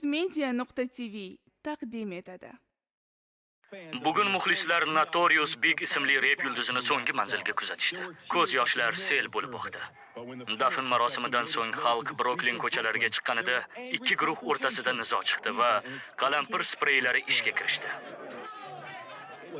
Uzmedia.tv taqdim etadi. Bugun muxlislar Notorious Big ismli rep yulduzini so'nggi manzilga kuzatishdi. Ko'z yoshlar sel bo'lib oqdi. Dafn marosimidan so'ng xalq Bruklin ko'chalariga chiqqanida ikki guruh o'rtasida nizo chiqdi va qalampir spreylari ishga kirishdi.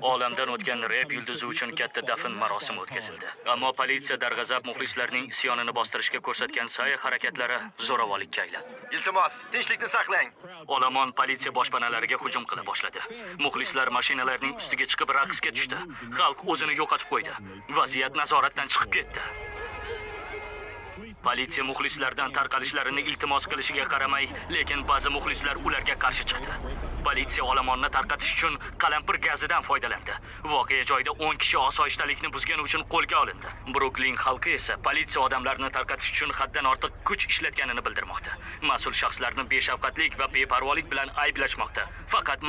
Olamdan o'tgan rep yulduzi uchun katta dafn marosimi o'tkazildi. Ammo politsiya darg'azab muxlislarning isyonini bostirishga ko'rsatgan sa'y harakatlari zo'ravonlikka aylandi. Iltimos, tinchlikni saqlang. Olomon politsiya boshpanalariga hujum qila boshladi. Muxlislar mashinalarning ustiga chiqib raqsga tushdi. Xalq o'zini yo'qotib qo'ydi. Vaziyat nazoratdan chiqib ketdi. Politsiya muxlislardan tarqalishlarini iltimos qilishiga qaramay, lekin ba'zi muxlislar ularga qarshi chiqdi. Politsiya olomonni tarqatish uchun qalampir gazidan foydalandi. Voqea joyida 10 kishi osoyishtalikni buzgani uchun qo'lga olindi. Bruklin xalqi esa politsiya odamlarni tarqatish uchun haddan ortiq kuch ishlatganini bildirmoqda. Mas'ul shaxslarni beshafqatlik va beparvolik bilan ayblashmoqda. Faqat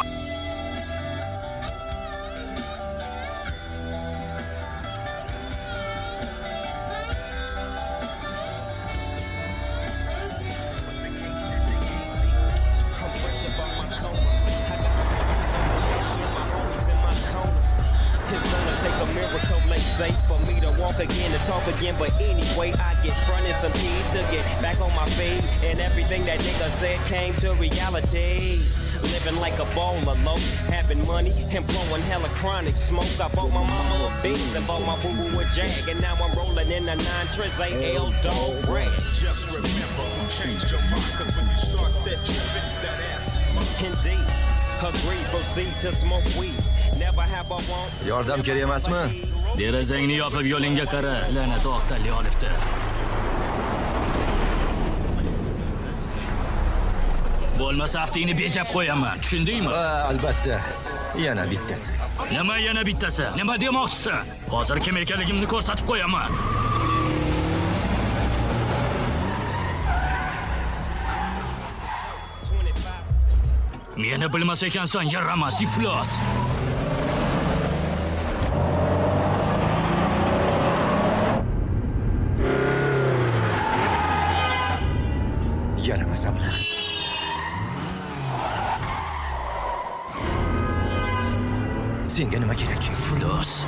Say for me to walk again, to talk again, but anyway, I get fronted some keys to get back on my feet, and everything that nigga said came to reality. Living like a baller, low, having money and blowing hella chronic smoke. I bought my mama a Benz and bought my boo boo a Jag, and now I'm rolling in a 9 Triz AL dog red. Just remember who changed your mind, 'cause when you start set tripping, that ass is mine. Indeed, agree, proceed to smoke weed. Never have I want. Yordam kerak emasmi? Derazangni yopib yo'lingga qara, la'nat oqtalli olibdi. Bo'lmasa aftingni bejab qo'yaman, tushundingmi? Ha, albatta. Yana bittasi. Nima yana bittasi? Nima demoqchisan? Hozir kim ekanligimni ko'rsatib qo'yaman. Meni bilmas ekansan, yaramas iflos. Yaramas ablah. Senga nima kerak? Iflos.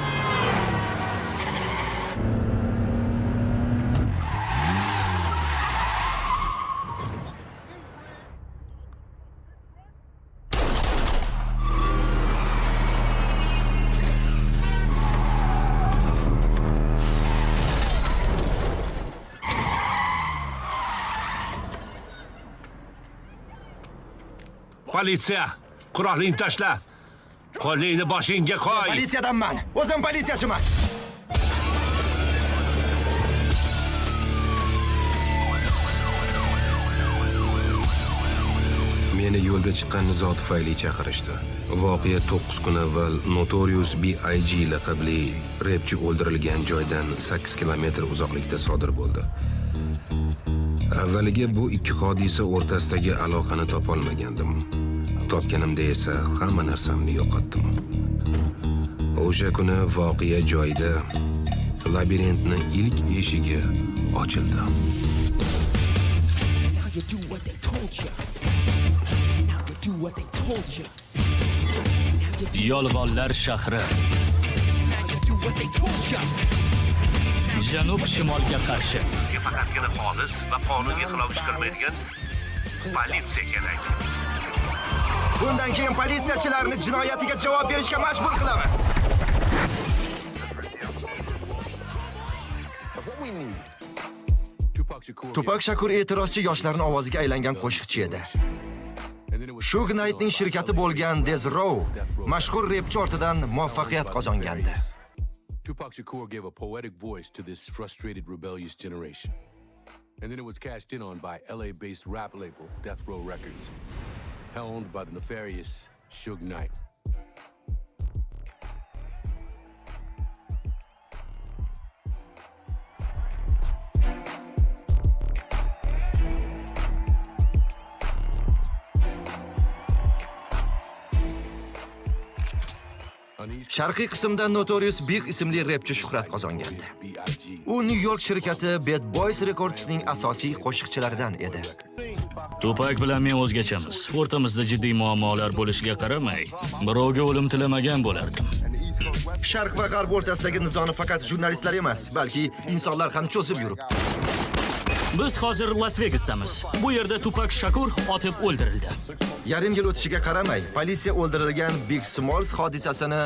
Politsiya, qurolingni tashla. Qo'lingni boshingga qo'y. Politsiyadanman. O'zim politsiyachiman. Meni yo'lda chiqqan nizo tufayli chaqirishdi. Voqea 9 kun avval Notorious B.I.G. laqabli repchi o'ldirilgan joydan 8 kilometr uzoqlikda sodir bo'ldi. Avvaliga bu ikki hodisa o'rtasidagi aloqani topolmagandim. Topganimda esa hamma narsamni yo'qotdim. O'sha kuni voqea joyida labirintning ilk eshigi ochildi. Now you do what they told you. Now you do what they told you. Now you do, Yolg'onlar shahri. now you do what they told you. Janub shimolga qarshi. Faqatgina xolis va qonunga xilof ish qilmaydigan politsiya kerak. Bundan keyin politsiyachilarni jinoyatiga javob berishga majbur qilamiz. Tupak Shakur e'tirozchi yoshlarning ovoziga aylangan qo'shiqchi edi. Suge Knightning shirkati bo'lgan Death Row mashhur repchi ortidan muvaffaqiyat qozongandi. Tupac Shakur gave a poetic voice to this frustrated, rebellious generation. And then it was cashed in on by LA-based rap label Death Row Records, helmed by the nefarious Suge Knight. Sharqiy qismda Notorious Big ismli repchi shuhrat qozongandi. B.I.G. U New York shirkati Bad Boys Records'ning asosiy qo'shiqchilaridan edi. Tupak bilan men o'zgachamiz. O'rtamizda jiddiy muammolar bo'lishiga qaramay, birovga o'lim tilamagan bo'lardim. Sharq va g'arb o'rtasidagi nizoni faqat jurnalistlar emas, balki insonlar ham cho'zib yuribdi. Biz hozir Las Vegasdamiz. Bu yerda Tupak Shakur otib o'ldirildi. Yarim yil o'tishiga qaramay, politsiya o'ldirilgan Big Smalls hodisasini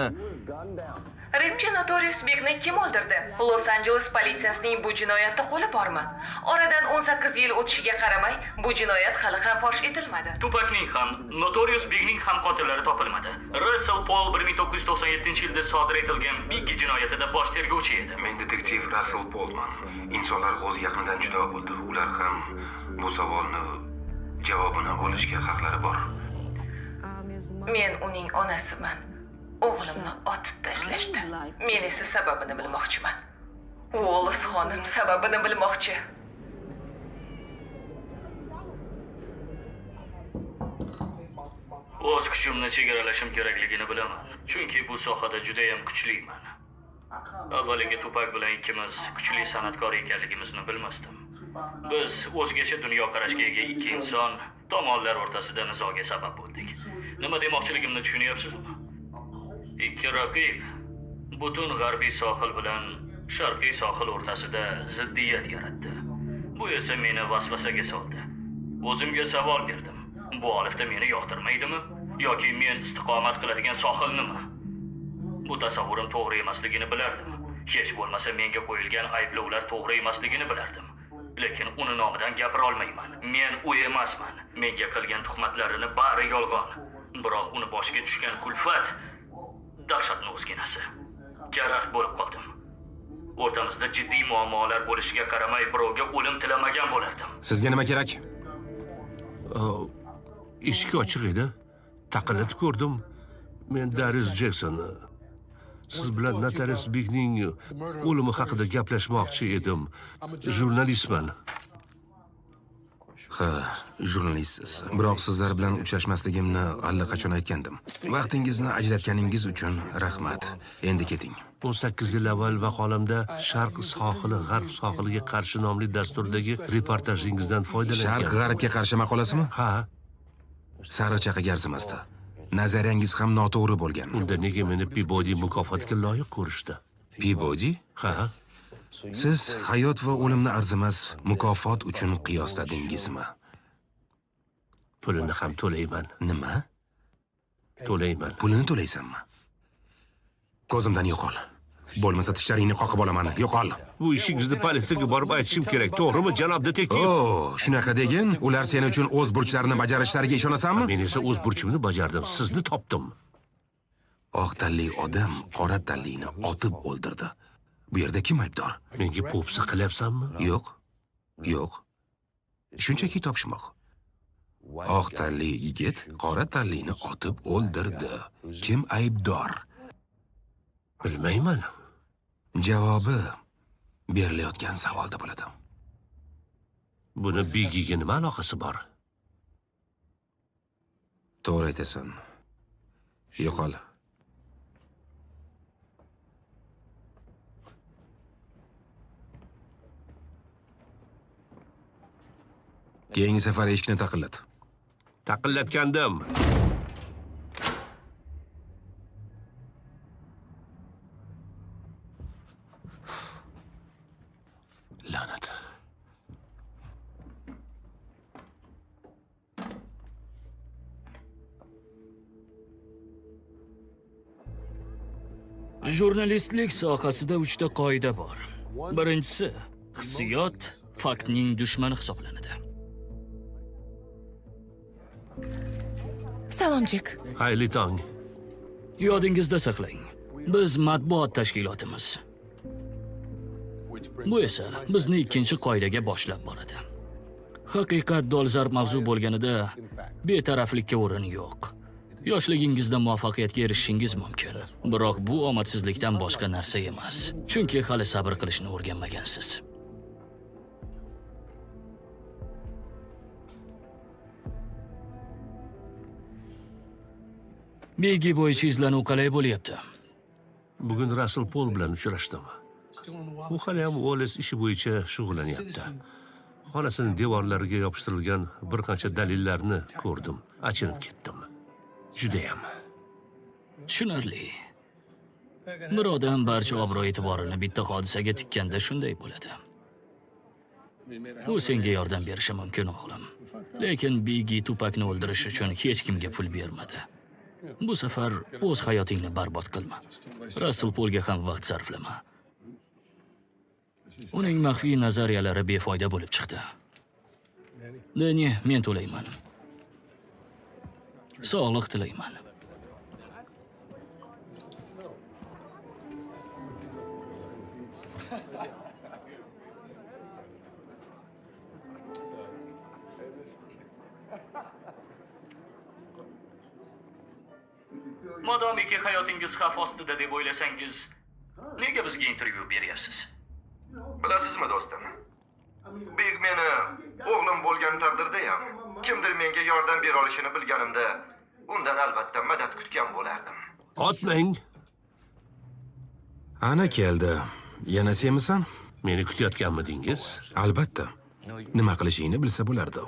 Repchi Notorious Bigni kim o'ldirdi? Los-Anjeles politsiyasining bu jinoyatda qo'li bormi? Oradan 18 yil o'tishiga qaramay, bu jinoyat hali ham fosh etilmadi. Tupakning ham, Notorious Bigning ham qotillari topilmadi. Russell Paul 1997-yilda sodir etilgan Biggie jinoyatida bosh tergovchi edi. Men detektiv Russell Polman. Insonlar o'z yaqinidan judo bo'ldi. Ular ham bu savolni javobini olishga haqlari bor. Men uning onasiman. O'g'limni otib tashlashdi. Men esa sababini bilmoqchiman. Wallace xonim sababini bilmoqchi. O'z kuchimni chegaralashim kerakligini bilaman. Chunki bu sohada juda ham kuchliman. Avvaliga Tupak bilan ikkimiz kuchli san'atkor ekanligimizni bilmasdim. Biz o'zgacha dunyoqarashga ega ikki inson tomonlar o'rtasida nizoga sabab bo'ldik. Nima demoqchiligimni tushunyapsizmi? Ikki raqib butun g'arbiy sohil bilan sharqiy sohil o'rtasida ziddiyat yaratdi. Bu esa meni vasvasaga soldi. O'zimga savol berdim. Bu olifda meni yoqtirmaydimi yoki men istiqomat qiladigan sohilnimi? Bu tasavvurim to'g'ri emasligini bilardim. Hech bo'lmasa menga qo'yilgan ayblovlar to'g'ri emasligini bilardim. Lekin uni nomidan gapira olmayman. Men u emasman. Menga qilgan tuhmatlarini bari yolg'on. Biroq uni boshiga tushgan kulfat dahshatni o'zginasi. Karaxt bo'lib qoldim. O'rtamizda jiddiy muammolar bo'lishiga qaramay birovga o'lim tilamagan bo'lardim. Sizga nima kerak? Eshik ochiq edi. Taqillatib ko'rdim. Men Darius Jekson. Siz bilan Notorious Bigning o'limi haqida gaplashmoqchi edim. Jurnalistman. Ha, jurnalistsiz. Biroq sizlar bilan uchrashmasligimni allaqachon aytgandim. Vaqtingizni ajratganingiz uchun rahmat. Endi keting. 18 yil avval maqolamda Sharq sohili G'arb sohiliga qarshi nomli dasturdagi reportajingizdan foydalangan. Sharq G'arbga qarshi maqolasimi? Ha. Sariq chaqaga arzimasdi. Nazariyangiz ham noto'g'ri bo'lgan. Unda nega meni Peabody mukofotiga loyiq ko'rishdi? Peabody? Ha. Siz hayot va o'limni arzimas mukofot uchun qiyosladingizmi? Pulini ham to'layman. Nima? To'layman. Pulini to'laysanmi? Ko'zimdan yo'qol. Bo'lmasa tishlaringni qoqib olaman. Yo'qol. Bu ishingizni politsiyaga borib aytishim kerak, to'g'rimi, janob detektiv? O, shunaqa degin. Ular sen uchun o'z burchlarini bajarishlariga ishonasanmi? Men esa o'z burchimni bajardim. Sizni topdim. Oq tanli odam qora tanlini otib o'ldirdi. Bu yerda kim aybdor? Menga po'pisa qilyapsanmi? Yo'q. Yo'q. Shunchaki topishmoq. Oq tanli yigit qora tanlini otib o'ldirdi. Kim aybdor? Bilmayman. Javobi berilayotgan savolda bo'ladi. Buni Biggiga nima aloqasi bor? To'g'ri aytasan. Yo'qol. Keyingi safar eshikni taqillat. Taqillatgandim. La'nat. Jurnalistlik sohasida 3 ta qoida bor. Birinchisi, hissiyot faktning dushmani hisoblanadi. Salom, Jek. Xayrli tong. Yodingizda saqlang. Biz matbuot tashkilotimiz. Bu esa bizni ikkinchi qoidaga boshlab boradi. Haqiqat dolzarb mavzu bo'lganida betaraflikka o'rin yo'q. Yoshligingizda muvaffaqiyatga erishishingiz mumkin, biroq bu omadsizlikdan boshqa narsa emas. Chunki hali sabr qilishni o'rganmagansiz. Biggie bo'yicha izlanuv qalay bo'lyapti? Bugun Russell Paul bilan uchrashdim. U hali ham Wallace ishi bo'yicha shug'ullanyapti. Xonasining devorlariga yopishtirilgan bir qancha dalillarni ko'rdim. Achinib ketdim. Judayam. Tushunarli. Bir odam barcha obro'-e'tiborini bitta hodisaga tikkanda shunday bo'ladi. U senga yordam berishi mumkin, o'g'lim. Lekin Biggie Tupakni o'ldirish uchun hech kimga pul bermadi. Bu safar o'z hayotingni barbod qilma. Russell Polga ham vaqt sarflama. Uning maxfiy nazariyalari befoyda bo'lib chiqdi. Deni, men to'layman. Sog'liq tilayman. Modomiki hayotingiz xavf ostida deb o'ylasangiz, nega bizga intervyu beryapsiz? Bilasizmi do'stim? Big meni o'g'lim bo'lgan taqdirda ham kimdir menga yordam bera olishini bilganimda, undan albatta madad kutgan bo'lardim. Otmang. Ana keldi. Yana senmisan? Meni kutayotganmidingiz? Albatta. Nima qilishingni bilsa bo'lardi.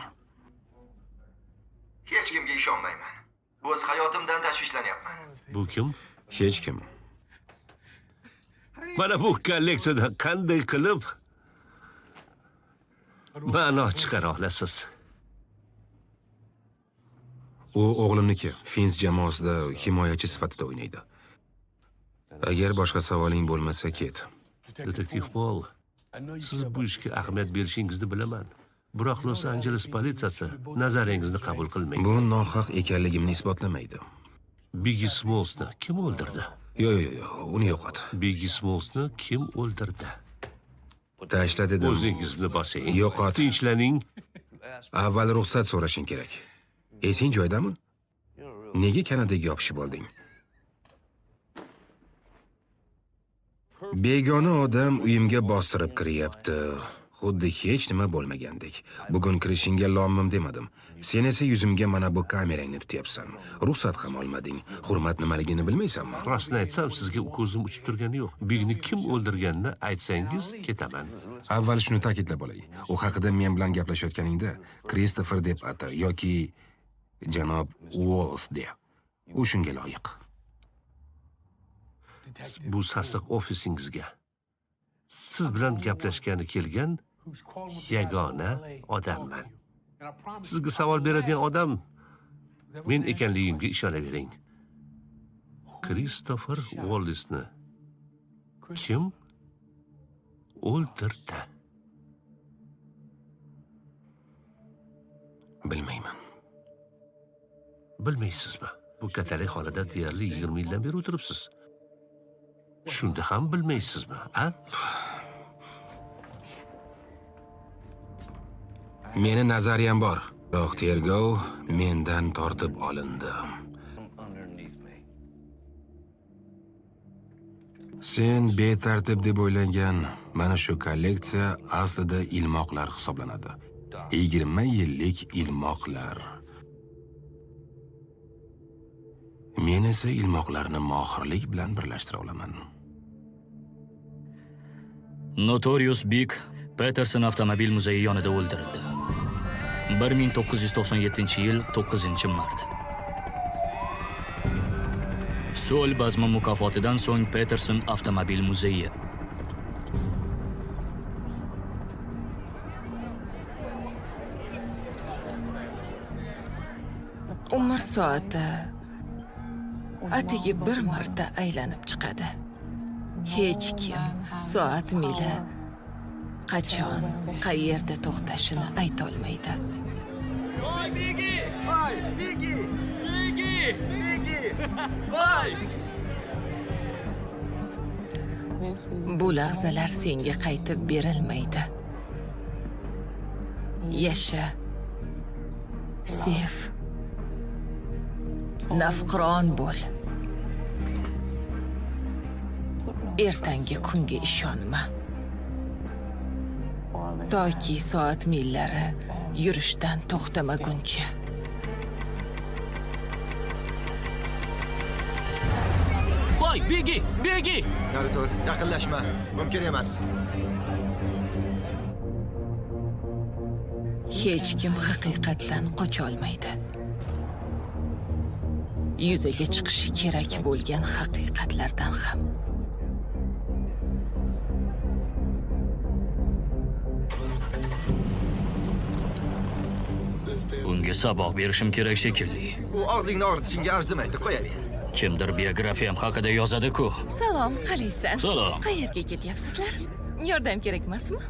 Hech kimga ishonmayman. O'z hayotimdan tashvishlanyapman. Bu kim? Hech kim. Mana bu kolleksiyadan qanday qilib ma'no chiqara olasiz? U o'g'limniki. Fins jamoasida himoyachi sifatida o'ynaydi. Agar boshqa savoling bo'lmasa, ket. Detektiv Pol, siz bu ishga ahamiyat berishingizni bilaman. Biroq Los-Anjeles politsiyasi nazaringizni qabul qilmaydi. Bu nohaq ekanligimni isbotlamaydi. Biggie Smallsni kim o'ldirdi? Yo'q, yo'q, yo'q, uni yo'qot. Biggie Smallsni kim o'ldirdi? Tashla dedim. O'zingizni bosing. Yo'qot. Tinchlaning. Avval ruxsat so'rashing kerak. Esing joydami? Nega Kanadaga yopishib olding? Begona odam uyimga bostirib kiryapti. Xuddi hech nima bo'lmagandek. Bugun kirishingga lomim demadim. Sen esa yuzimga mana bu kamerangni tutyapsan. Ruxsat ham olmading. Hurmat nimaligini bilmaysanmi? Rostini aytsam, sizga ko'zim uchib turgani yo'q. Bigni kim o'ldirganini aytsangiz, ketaman. Avval shuni ta'kidlab olay. U haqida men bilan gaplashayotganingda Kristofer deb ata yoki janob Uolls de. U shunga loyiq. Bu sasiq ofisingizga siz bilan gaplashgani kelgan yagona odamman. Sizga savol beradigan odam men ekanligimga ishonavering. Kristofer Uollisni kim o'ldirdi? Bilmayman. Bilmaysizmi? Bu kattalik xonada deyarli 20 yildan beri o'tiribsiz. Shunda ham bilmaysizmi, a? Meni nazariyam bor. Biroq tergov mendan tortib olindi. Sen betartib deb o'ylangan mana shu kolleksiya aslida ilmoqlar hisoblanadi. 20 yillik ilmoqlar. Men esa ilmoqlarni mohirlik bilan birlashtira olaman. Notorious Big Peterson avtomobil muzeyi yonida o'ldirildi. 1997-yil 9-mart. So'l bazmi mukofotidan so'ng Peterson avtomobil muzeyi. Umr soati atigi bir marta aylanib chiqadi. Hech kim soat mili qachon, qayerda to'xtashini ayta olmaydi. Voy Biggie! Voy Biggie! Biggie! Biggie! Voy! Bu lahzalar senga qaytib berilmaydi. Yasha. Sev. Nafqiron bo'l. Ertangi kunga ishonma. Toki soat millari yurishdan to'xtamaguncha. Voy Biggie! Biggie! Nari tur, yaqinlashma. Mumkin emas. Hech kim haqiqatdan qocholmaydi. Yuzaga chiqishi kerak bo'lgan haqiqatlardan ham. Unga saboq berishim kerak shekilli. U og'zingni og'ritishingga arzimaydi, qo'yaver. Kimdir biografiyam haqida yozadi-ku. Salom, qalaysan? Salom. Qayerga ketyapsizlar? Yordam kerak emasmi?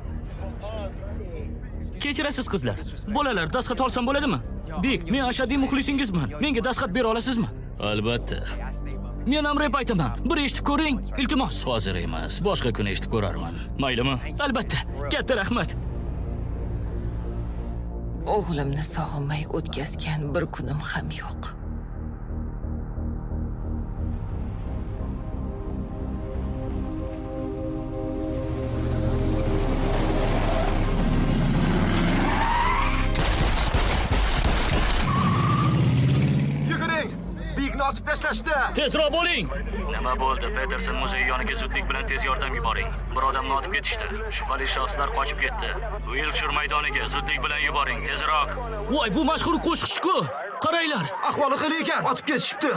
Kechirasiz qizlar. Bolalar, dastxat olsam bo'ladimi? Bek, men ashaddiy muxlisingizman. Menga dastxat bera olasizmi? Albatta. Men ham rep aytaman. Bir eshitib ko'ring, iltimos. Hozir emas, boshqa kun eshitib ko'rarman. Maylimi? Albatta. Katta rahmat. O'g'limni sog'inmay o'tkazgan bir kunim ham yo'q. Yuguring! Bigni otib tashlashdi. Tezroq bo'ling! Nima bo'ldi? Peterson muzeyi yoniga zudlik bilan tez yordam yuboring. Bir odamni otib ketishdi. Shubhali shaxslar qochib ketdi. Wilshire maydoniga zudlik bilan yuboring, tezroq. Voy, bu mashhur qo'shiqchi-ku! Qaranglar! Ahvoli qilay ekan, otib ketishibdi.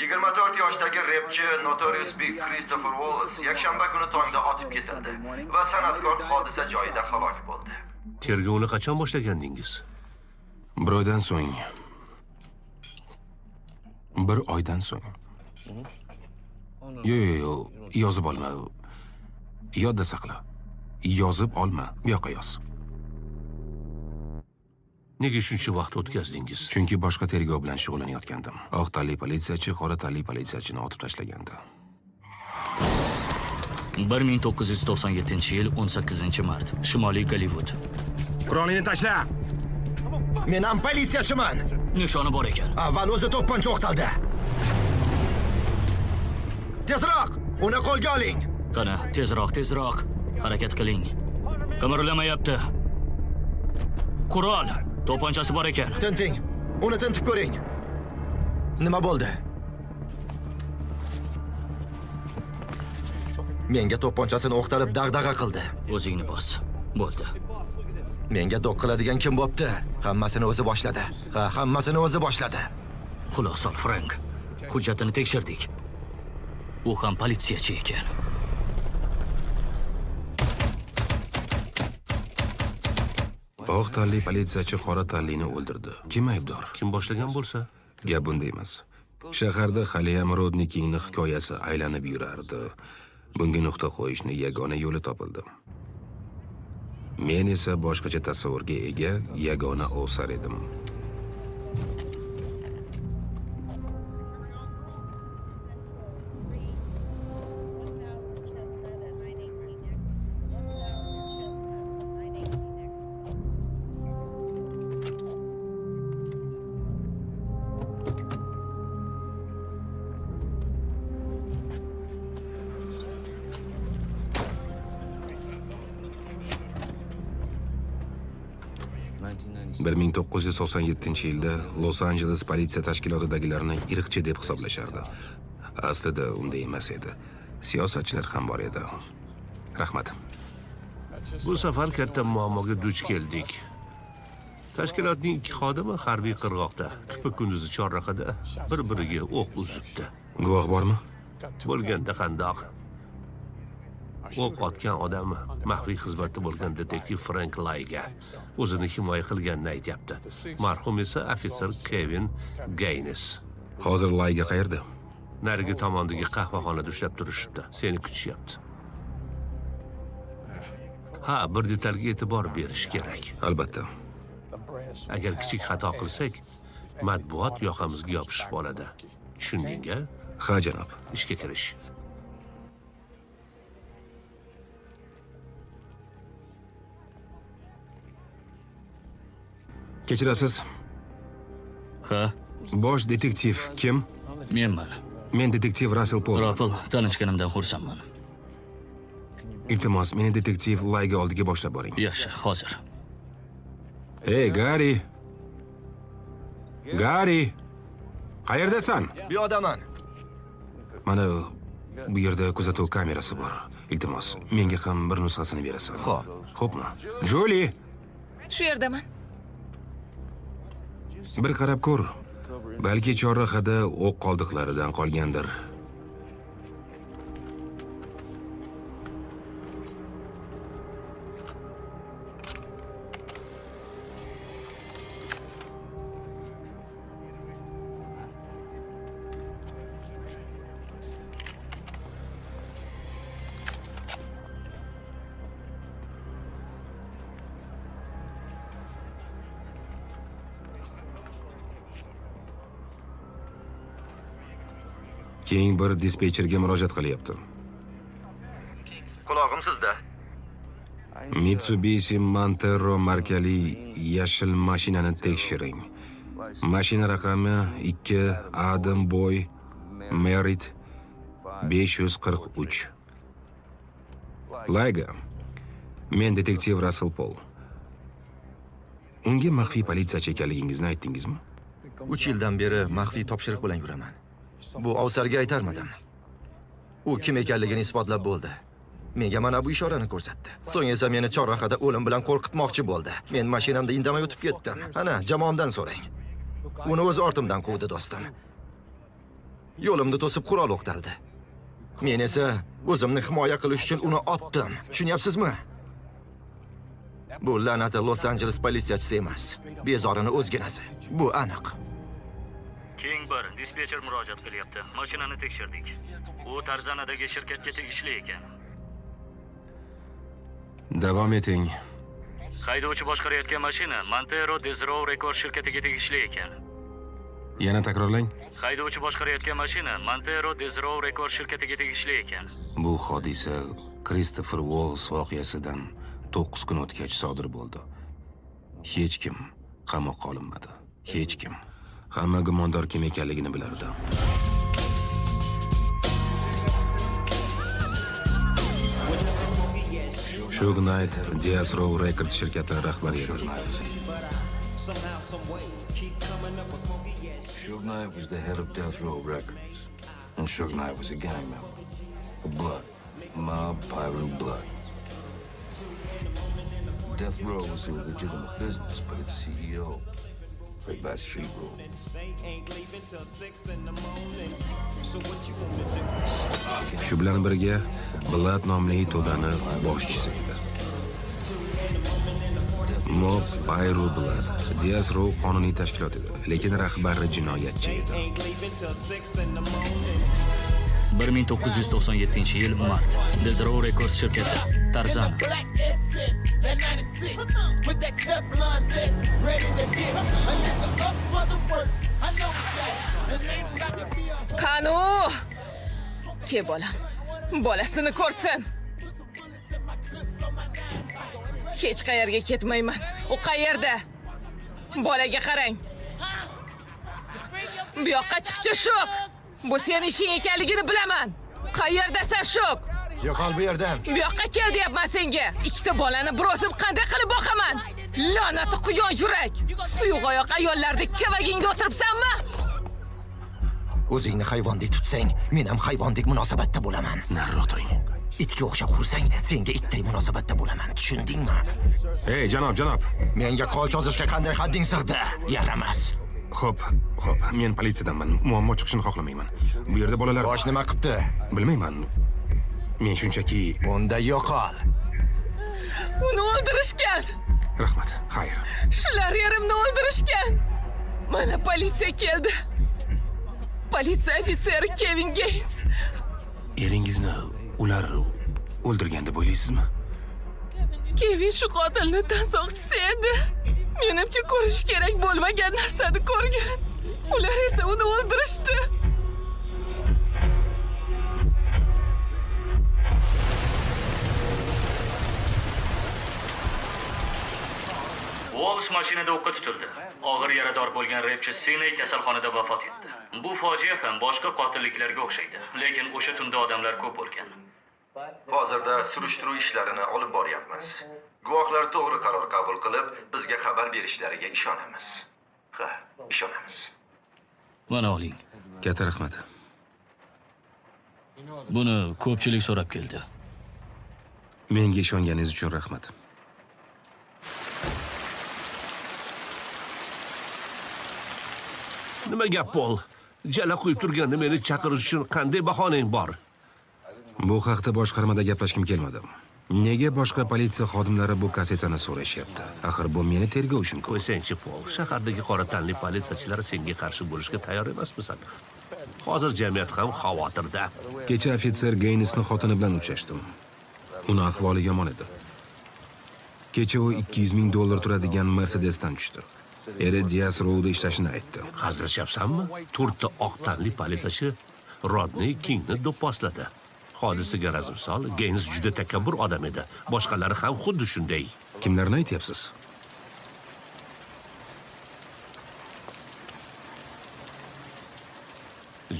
24 yoshdagi repchi Notorious Big Christopher Wallace yakshanba kuni tongda otib ketildi va san'atkor hodisa joyida halok bo'ldi. Tergovni qachon boshlagandingiz? Bir oydan so'ng. Bir oydan so'ng. Yo'q, yozib olma. Yodda saqla. Yozib olma, bu yoqqa yoz. Nega shuncha vaqt o'tkazdingiz? Chunki boshqa tergov bilan shug'ullanayotgandim. Oq tanli politsiyachi qora tanli politsiyachini otib tashlagandi. 1997-yil 18-mart, Shimoliy Gollivud. Qurolingni tashla. Men ham politsiyachiman. Nishoni bor ekan. Avval o'zi to'pponcha o'qtaldi. Tezroq, uni qo'lga oling. Qani, tezroq, tezroq. Harakat qiling. Qimirlamayapti. Qurol, to'pponchasi bor ekan. Tinting. Uni tintib ko'ring. Nima bo'ldi? Menga to'pponchasini o'qtalib dag'dag'a qildi. O'zingni bos. Bo'ldi. Menga do'q qiladigan kim bo'pti? Hammasini o'zi boshladi. Ha, hammasini o'zi boshladi. Quloq sol, Frank. Hujjatini tekshirdik. U ham politsiyachi ekan. Oq tanli politsiyachi qora tanlini o'ldirdi. Kim aybdor? Kim boshlagan bo'lsa? Gap bunda emas. Shaharda haliyam Rodni Kingning hikoyasi aylanib yurardi. Bunga nuqta qo'yishning yagona yo'li topildi. Men esa boshqacha tasavvurga ega yagona ofisar edim. Bir 1997-yilda Los-Anjeles politsiya tashkilotidagilarni irqchi deb hisoblashardi. Aslida unday emas edi. Siyosatchilar ham bor edi. Rahmat. Bu safar katta muammoga duch keldik. Tashkilotning ikki xodimi harbiy qirg'oqda, kupa-kunduzi chorrahada bir-biriga o'q uzibdi. Guvoh bormi? Bo'lganda qandoq? O'q otgan odam maxfiy xizmatda bo'lgan detektiv Frank Layga o'zini himoya qilganini aytyapti. Marhum esa ofitser Kevin Gaynes. Hozir Layga qayerda? Narigi tomondagi qahvaxonada ushlab turishibdi. Seni kutishyapti. Ha, bir detalga e'tibor berish kerak. Albatta. Agar kichik xato qilsak, matbuot yoqamizga yopishib oladi. Tushunding-a? Ha, janob. Ishga kirish. Kechirasiz. Ha? Bosh detektiv kim? Menman. Men detektiv Russell Pol. Rapel, tanishganimdan xursandman. Iltimos, meni detektiv Layga oldiga boshlab boring. Yaxshi, hozir. Ey, Gari. Gari. Qayerdasan? Bu yoqdaman. Mana bu yerda kuzatuv kamerasi bor. Iltimos, menga ham bir nusxasini berasan. Xo'p. Xo'pmi? Juli. Shu yerdaman. Bir qarab ko'r. Balki chorrahada o'q qoldiqlaridan qolgandir. Keyin bir dispetcherga murojaat qilyapti. Qulog'im sizda. Mitsubishi Montero markali yashil mashinani tekshiring. Mashina raqami 2 Adam Boy Merit 543. Layga. Men detektiv Russell Paul. Unga maxfiy politsiyachi ekanligingizni aytdingizmi? 3 yildan beri maxfiy topshiriq bilan yuraman. Bu ovsarga aytarmadim. U kim ekanligini isbotlab bo'ldi. Menga mana bu ishorani ko'rsatdi. So'ng esa meni chorrahada o'lim bilan qo'rqitmoqchi bo'ldi. Men mashinamda indamay o'tib ketdim. Ana, jamoamdan so'rang. Uni o'zi ortimdan quvdi, do'stim. Yo'limni to'sib qurol o'qtaldi. Men esa o'zimni himoya qilish uchun uni otdim. Tushunyapsizmi? Bu la'nati Los-Anjeles politsiyachisi emas. Bezorini o'zginasi. Bu aniq. King 1, dispetcher murojaat qilyapti. Mashinani tekshirdik. U Tarzanadagi shirkatga tegishli ekan. Davom eting. Haydovchi boshqarayotgan mashina Montero Death Row Records shirkatiga tegishli ekan. Yana takrorlang. Haydovchi boshqarayotgan mashina Montero Death Row Records shirkatiga tegishli ekan. Bu hodisa Christopher Walls voqeasidan 9 kun o'tgach sodir bo'ldi. Hech kim qamoqqa olinmadi. Hech kim. Hamma gumondor kim ekanligini bilardi. Suge Knight Death Row Records shirkati rahbari edi. Suge Knight was the head of Death Row Records, and Suge Knight was a gang member, a blood, mob Piru blood. Death Row was a legitimate business, but its CEO played by street rules. Shu bilan birga Blood nomli to'dani boshchisi edi. Mob Piru Blood Death Row qonuniy tashkilot edi, lekin rahbari jinoyatchi edi. 1997-yil mart. Death Row Records shirkati, Tarzana. Qani? Ke bolam. Bolasini ko'rsin. Hech qayerga ketmayman. U qayerda? Bolaga qarang. Bu yoqqa chiqchi, Shuk. Bu sening ishing ekanligini bilaman. Qayerdasan, Shuk? Yo'qol bu yerdan. Bu yoqqa kel deyapman senga. Ikkita bolani bir o'zim qanday qilib boqaman? La'nati quyon yurak. Suyuq oyoq ayollardek kavagingda o'tiribsanmi? O'zingni hayvondek tutsang, men ham hayvondek munosabatda bo'laman. Nariroq turing. Itga o'xshab hursang, senga itday munosabatda bo'laman. Tushundingmi? Ey, janob, janob. Menga qo'l cho'zishga qanday hadding sig'di? Yaramas. Xo'p, xo'p, men politsiyadanman. Muammo chiqishini xohlamayman. Bu yerda bolalar Bosh nima qilibdi? Bilmayman. Men shunchaki Unda yo'qol. Uni o'ldirishgan. Rahmat. Xayr. Shular erimni o'ldirishgan. Mana politsiya keldi. Politsiya ofitseri Kevin Gaines. Eringizni ular o'ldirgan deb o'ylaysizmi? Kevin shu qotilni tansoqchisi edi. Menimcha ko'rish kerak bo'lmagan narsani ko'rgan. Ular esa uni o'ldirishdi. Walls mashinada o'qqa tutildi. Og'ir yarador bo'lgan repchi Siney kasalxonada vafot etdi. Bu fojia ham boshqa qotilliklarga o'xshaydi, lekin o'sha tunda odamlar ko'p bo'lgan. Hozirda surishtiruv ishlarini olib boryapmiz. Guvohlar to'g'ri qaror qabul qilib, bizga xabar berishlariga ishonamiz. Ha, ishonamiz. Mana oling. Katta rahmat. Buni ko'pchilik so'rab keldi. Menga ishonganingiz uchun rahmat. Nima gap, Pol? Jala quyib turganda meni chaqirish uchun qanday bahonang bor? Bu haqda boshqarmada gaplashgim kelmadi. Nega boshqa politsiya xodimlari bu kassetani so'rashyapti? Axir bu meni tergov ishim-ku. Qo'ysangchi, Pol, shahardagi qora tanli politsiyachilar senga qarshi bo'lishga tayyor emasmisan? Hozir jamiyat ham xavotirda. Kecha ofitser Geynesni xotini bilan uchrashdim. Uni ahvoli yomon edi. Kecha u $200,000 turadigan Mercedesdan tushdi. Eri Diaz Roadda ishlashini aytdi. Hazillashyapsanmi? 4 ta oq tanli politsiyachi Rodney Kingni do'pposladi. Hodisaga razm sol, Geynes juda takabbur odam edi. Boshqalari ham xuddi shunday. Kimlarni aytyapsiz?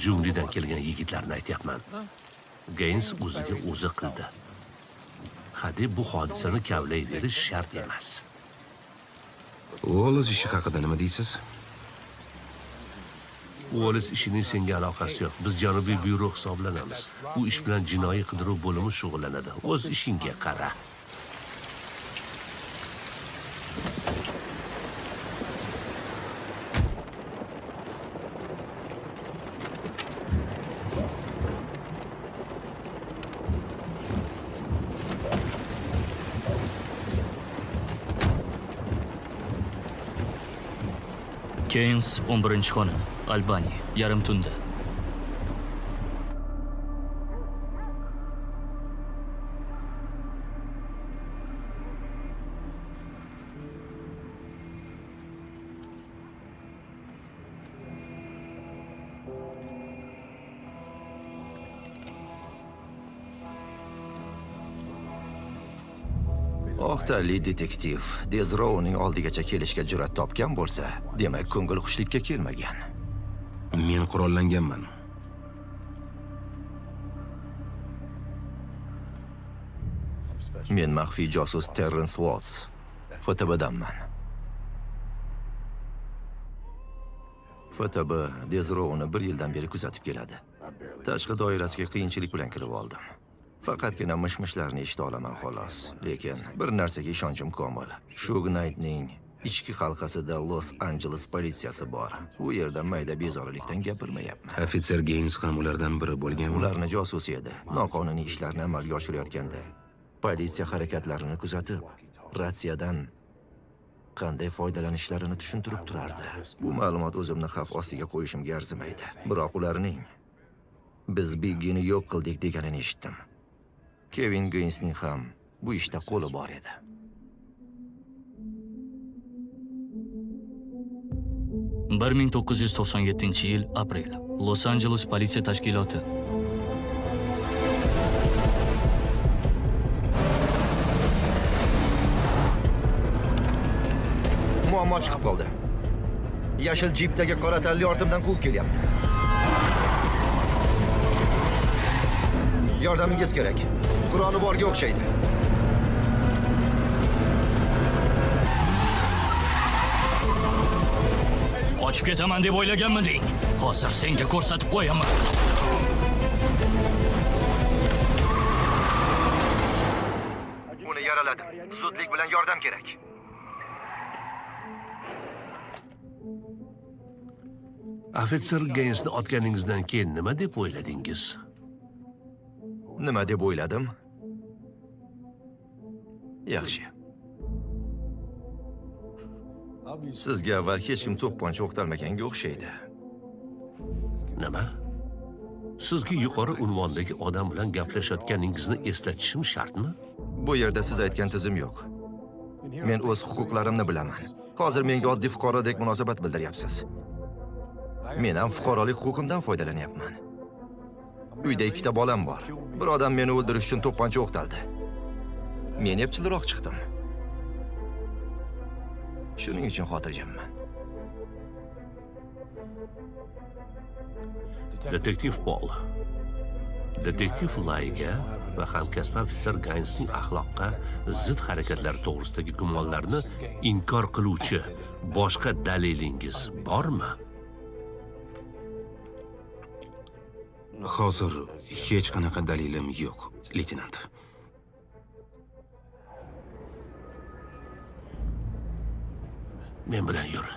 Junglidan kelgan yigitlarni aytyapman. Geynes o'ziga o'zi qildi. Hadeb bu hodisani kavlayverish shart emas. Uolles ishi haqida nima deysiz? Uolles ishining senga aloqasi yo'q. Biz Janubiy byuro hisoblanamiz. U ish bilan jinoiy qidiruv bo'limi shug'ullanadi. O'z ishingga qara. Keynes 11-xona, Albaniya, yarim tunda. Oqtanli detektiv Dezrouning oldigacha kelishga jur'at topgan bo'lsa, demak ko'ngil xushlikka kelmagan. Men qurollanganman. Men maxfiy josus Terrence Watts, FTBdanman. FTB Dezrouni 1 yildan beri kuzatib keladi. Tashqi doirasiga qiyinchilik bilan kirib oldim. Faqatgina mish-mishlarni eshita olaman xolos. Lekin bir narsaga ishonchim komil. Suge Knightning ichki halqasida Los-Anjeles politsiyasi bor. U yerda mayda bezorilikdan gapirmayapman. Ofitser Geynes ham ulardan biri bo'lganmi? Ularni josusi edi. Noqonuniy ishlarni amalga oshirayotganda politsiya harakatlarini kuzatib, ratsiyadan qanday foydalanishlarini tushuntirib turardi. Bu ma'lumot o'zimni xavf ostiga qo'yishimga arzimaydi. Biroq ularning biz Biggini yo'q qildik deganini eshitdim. Kevin Geynesning ham bu ishda qo'li bor edi. 1997-yil aprel. Los-Anjeles politsiya tashkiloti. Muammo chiqib qoldi. Yashil jipdagi qora tanli ortimdan quvib kelyapti. Yordamingiz kerak. Quroli borga o'xshaydi. Qochib ketaman deb o'ylaganmiding? Hozir senga ko'rsatib qo'yaman. Uni yaraladim. Zudlik bilan yordam kerak. Ofitser Geynesni otganingizdan keyin nima deb o'yladingiz? Nima deb o'yladim? Yaxshi. Sizga avval hech kim to'pponcha o'qtalmaganga o'xshaydi. Nima? Sizga yuqori unvondagi odam bilan gaplashayotganingizni eslatishim shartmi? Bu yerda siz aytgan tizim yo'q. Men o'z huquqlarimni bilaman. Hozir menga oddiy fuqarodek munosabat bildiryapsiz. Men ham fuqarolik huquqimdan foydalanyapman. Uyda 2 ta bolam bor. Bir odam meni o'ldirish uchun to'pponcha o'qtaldi. Men epchilroq chiqdim. Shuning uchun xotirjamman. Detektiv Pol, detektiv Layga va hamkasbi ofitser Gaynesning axloqqa zid harakatlari to'g'risidagi gumonlarni inkor qiluvchi boshqa dalilingiz bormi? Hozir hech qanaqa dalilim yo'q, leytenant. Men bilan yur.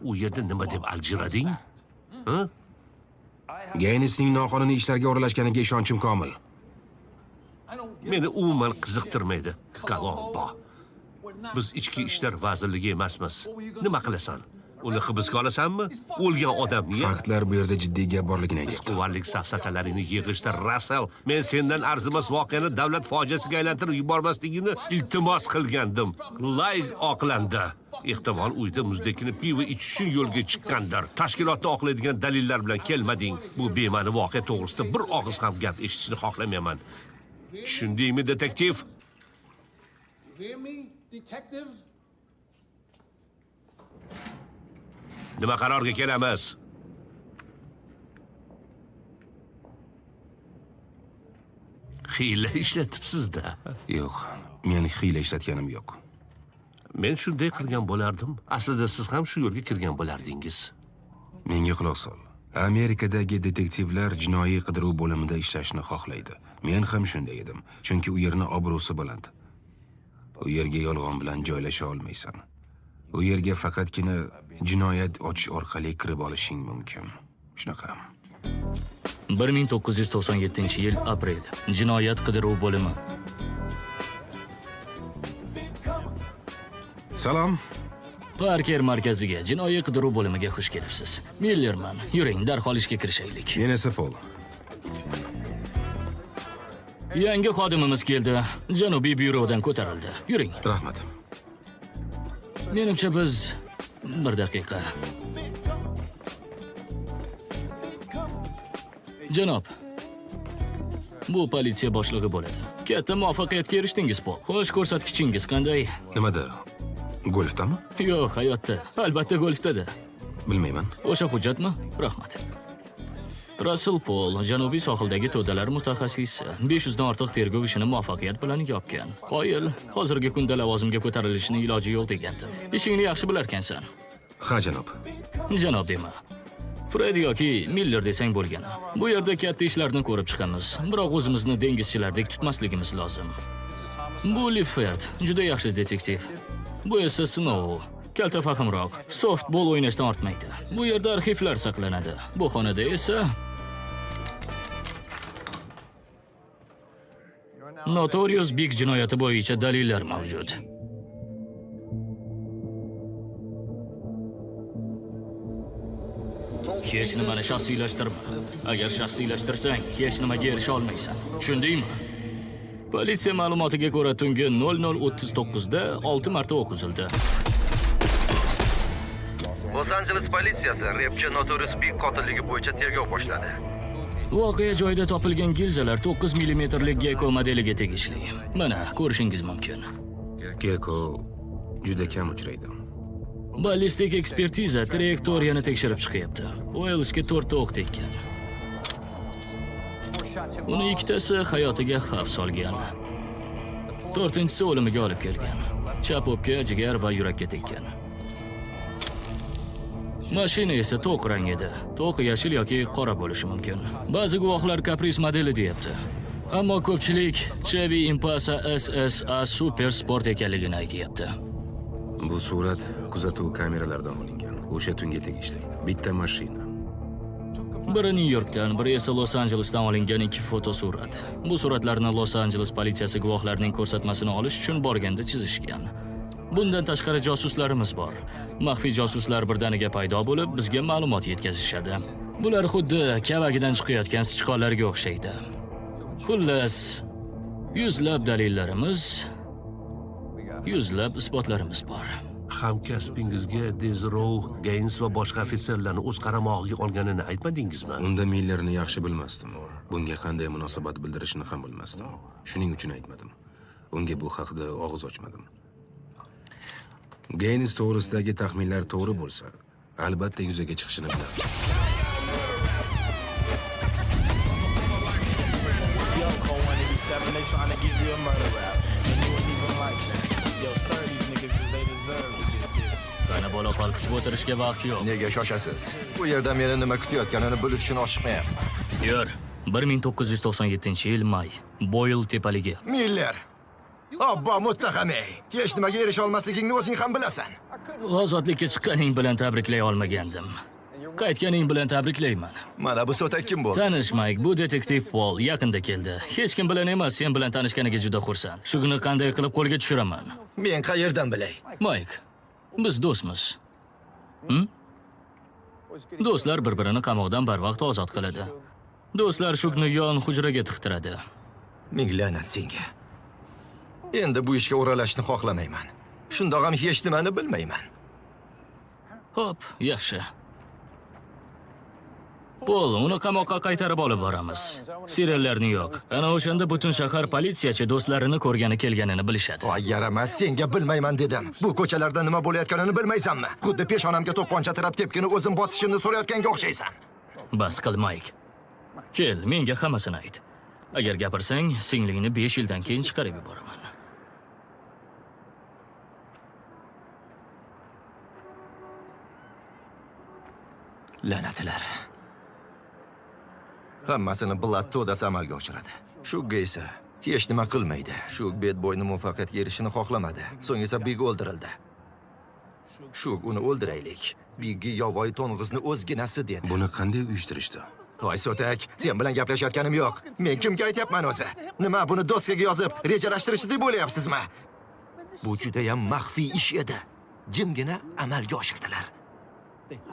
U yerda nima deb aljirading? Ha? Geynesning noqonuniy ishlarga aralashganiga ishonchim komil. Meni umuman qiziqtirmaydi, Kolombo. Biz Ichki ishlar vazirligi emasmiz. Nima qilasan? Uni hibsga olasanmi? O'lgan odamni Faktlar bu yerda jiddiy gap borligini aytyapti. Quvvarlik safsatalaringni yig'ishda, Russell, men sendan arzimas voqeani davlat fojiasiga aylantirib yubormasligingni iltimos qilgandim. Lay oqlandi. Ehtimol uyda muzdekkina pivo ichish uchun yo'lga chiqqandir. Tashkilotni oqlaydigan dalillar bilan kelmading. Bu bema'ni voqea to'g'risida bir og'iz ham gap eshitishni xohlamayman. Tushundingmi, detektiv? Nima qarorga kelamiz? Xiyla ishlatibsiz-da. Yo'q, men xiyla ishlatganim yo'q. Men shunday qilgan bo'lardim. Aslida siz ham shu yo'lga kirgan bo'lardingiz. Menga quloq sol. Amerikadagi detektivlar jinoiy qidiruv bo'limida ishlashni xohlaydi. Men ham shunday edim, chunki u yerning obro'si baland. U yerga yolg'on bilan joylasha olmaysan. U yerga faqatgina jinoyat ochish orqali kirib olishing mumkin. Shunaqa. 1997-yil aprel. Jinoyat qidiruv bo'limi. Salom. Parker markaziga, jinoiy qidiruv bo'limiga xush kelibsiz. Millerman, yuring, darhol ishga kirishaylik. Men esa Pol. Yangi xodimimiz keldi. Janubiy byurodan ko'tarildi. Yuring. Rahmat. Menimcha biz bir daqiqa. Janob, bu politsiya boshlig'i bo'ladi. Katta muvaffaqiyatga erishdingiz, Pol. Xo'sh, ko'rsatkichingiz qanday? Nimada? Golfdami? Yo'q, hayotda. Albatta golfda-da. Bilmayman. O'sha hujjatmi? Rahmat. Russell Pol, janubiy sohildagi to'dalar mutaxassisi, 500 dan ortiq tergov ishini muvaffaqiyat bilan yopgan. Qoyil, hozirgi kunda lavozimga ko'tarilishining iloji yo'q degandim. Ishingni yaxshi bilarkansan. Ha, janob. Janob dema. Fred yoki Miller desang bo'lgani. Bu yerda katta ishlarni ko'rib chiqamiz, biroq o'zimizni dengizchilardek tutmasligimiz lozim. Bu Liffert, juda yaxshi detektiv. Bu esa Snow, kalta fahmroq, softbol o'ynashdan ortmaydi. Bu yerda arxivlar saqlanadi. Bu xonada esa Notorious Big jinoyati bo'yicha dalillar mavjud. Hech nimani shaxsiylashtirma. Agar shaxsiylashtirsang, hech nimaga erisha olmaysan. Tushundingmi? Politsiya ma'lumotiga ko'ra tungi 00:39 da 6 marta o'q uzildi. Los-Anjeles politsiyasi repchi Notorious Big qotilligi bo'yicha tergov boshladi. Voqea joyida topilgan gilzalar 9 millimetrlik Gecko modeliga tegishli. Mana, ko'rishingiz mumkin. Gecko juda kam uchraydi. Ballistik ekspertiza trayektoriyani tekshirib chiqyapti. Uellsga 4 ta o'q tekkan. Uni ikkitasi hayotiga xavf solgan. 4-inchisi o'limiga olib kelgan. Chap o'pka, jigar va yurakka tekkan. Mashina esa to'q rang edi. To'q yashil yoki qora bo'lishi mumkin. Ba'zi guvohlar Caprice modeli deyapti. Ammo ko'pchilik Chevy Impala SSA Super Sport ekanligini aytyapti. Bu surat kuzatuv kameralaridan olingan. O'sha tunga tegishli. Bitta mashina. Biri Nyu-Yorkdan, biri esa Los-Anjelesdan olingan 2 fotosurat. Bu suratlarni Los-Anjeles politsiyasi guvohlarning ko'rsatmasini olish uchun borganda chizishgan. Bundan tashqari josuslarimiz bor. Maxfiy josuslar birdaniga paydo bo'lib, bizga ma'lumot yetkazishadi. Bular xuddi kavagidan chiqayotgan sichqonlarga o'xshaydi. Xullas, yuzlab dalillarimiz, yuzlab isbotlarimiz bor. Hamkasbingizga Dezirov, Geyns va boshqa ofitserlarni o'z qaramog'iga olganini aytmadingizmi? Unda Millerni yaxshi bilmasdim. Bunga qanday munosabat bildirishini ham bilmasdim. Shuning uchun aytmadim. Unga bu haqida og'iz ochmadim. Geyns to'g'risidagi taxminlar to'g'ri bo'lsa, albatta yuzaga chiqishini bilardim. Qani bola qol, kutib o'tirishga vaqt yo'q. Nega shoshasiz? Bu yerda meni nima kutayotganini bilish uchun oshiqmayapman. Yur. 1997-yil may. Boyl tepaligi. Miller! Obbo, muttahamey. Hech nimaga erisha olmasligingni o'zing ham bilasan. Ozodlikka chiqqaning bilan tabriklay olmagandim. Qaytganing bilan tabriklayman. Mana bu so'tak kim bo'ldi? Tanish Mayk, bu detektiv Pol yaqinda keldi. Hech kim bilan emas, sen bilan tanishganiga juda xursand. Shugni qanday qilib qo'lga tushiraman? Men qayerdan bilay? Mayk, biz do'stmiz. Do'stlar bir-birini qamoqdan barvaqt ozod qiladi. Do'stlar Shugni yon hujraga tiqtiradi. Ming la'nat senga. Endi bu ishga o'ralashni xohlamayman. Shundoq ham hech nimani bilmayman. Xo'p, yaxshi. Pol, uni qamoqqa qaytarib olib boramiz. Sirenlarni yo'q. Ana o'shanda butun shahar politsiyachi do'stlarini ko'rgani kelganini bilishadi. Voy yaramas, senga bilmayman dedim. Bu ko'chalarda nima bo'layotganini bilmaysanmi? Xuddi peshonamga to'pponcha tirab tepkini o'zim bosishimni so'rayotganga o'xshaysan. Bas qil, Mayk. Kel, menga hammasini ayt. Agar gapirsang, singlingni 5 yildan keyin chiqarib yuboraman. La'natlar. Hammasini Blood to'dasi amalga oshiradi. Shugga esa hech nima qilmaydi. Shug Bedboyni muvaffaqiyatga erishishini xohlamadi. So'ng esa Big o'ldirildi. Shug uni o'ldiraylik. Biggi yovvoyi to'ng'izni o'zginasi dedi. Buni qanday uyushtirishdi? Voy so'tak, sen bilan gaplashayotganim yo'q. Men kimga aytyapman o'zi? Nima, buni doskaga yozib rejalashtirishdi deb o'ylayapsizmi? Bu juda ham maxfiy ish edi. Jimgina amalga oshirdilar.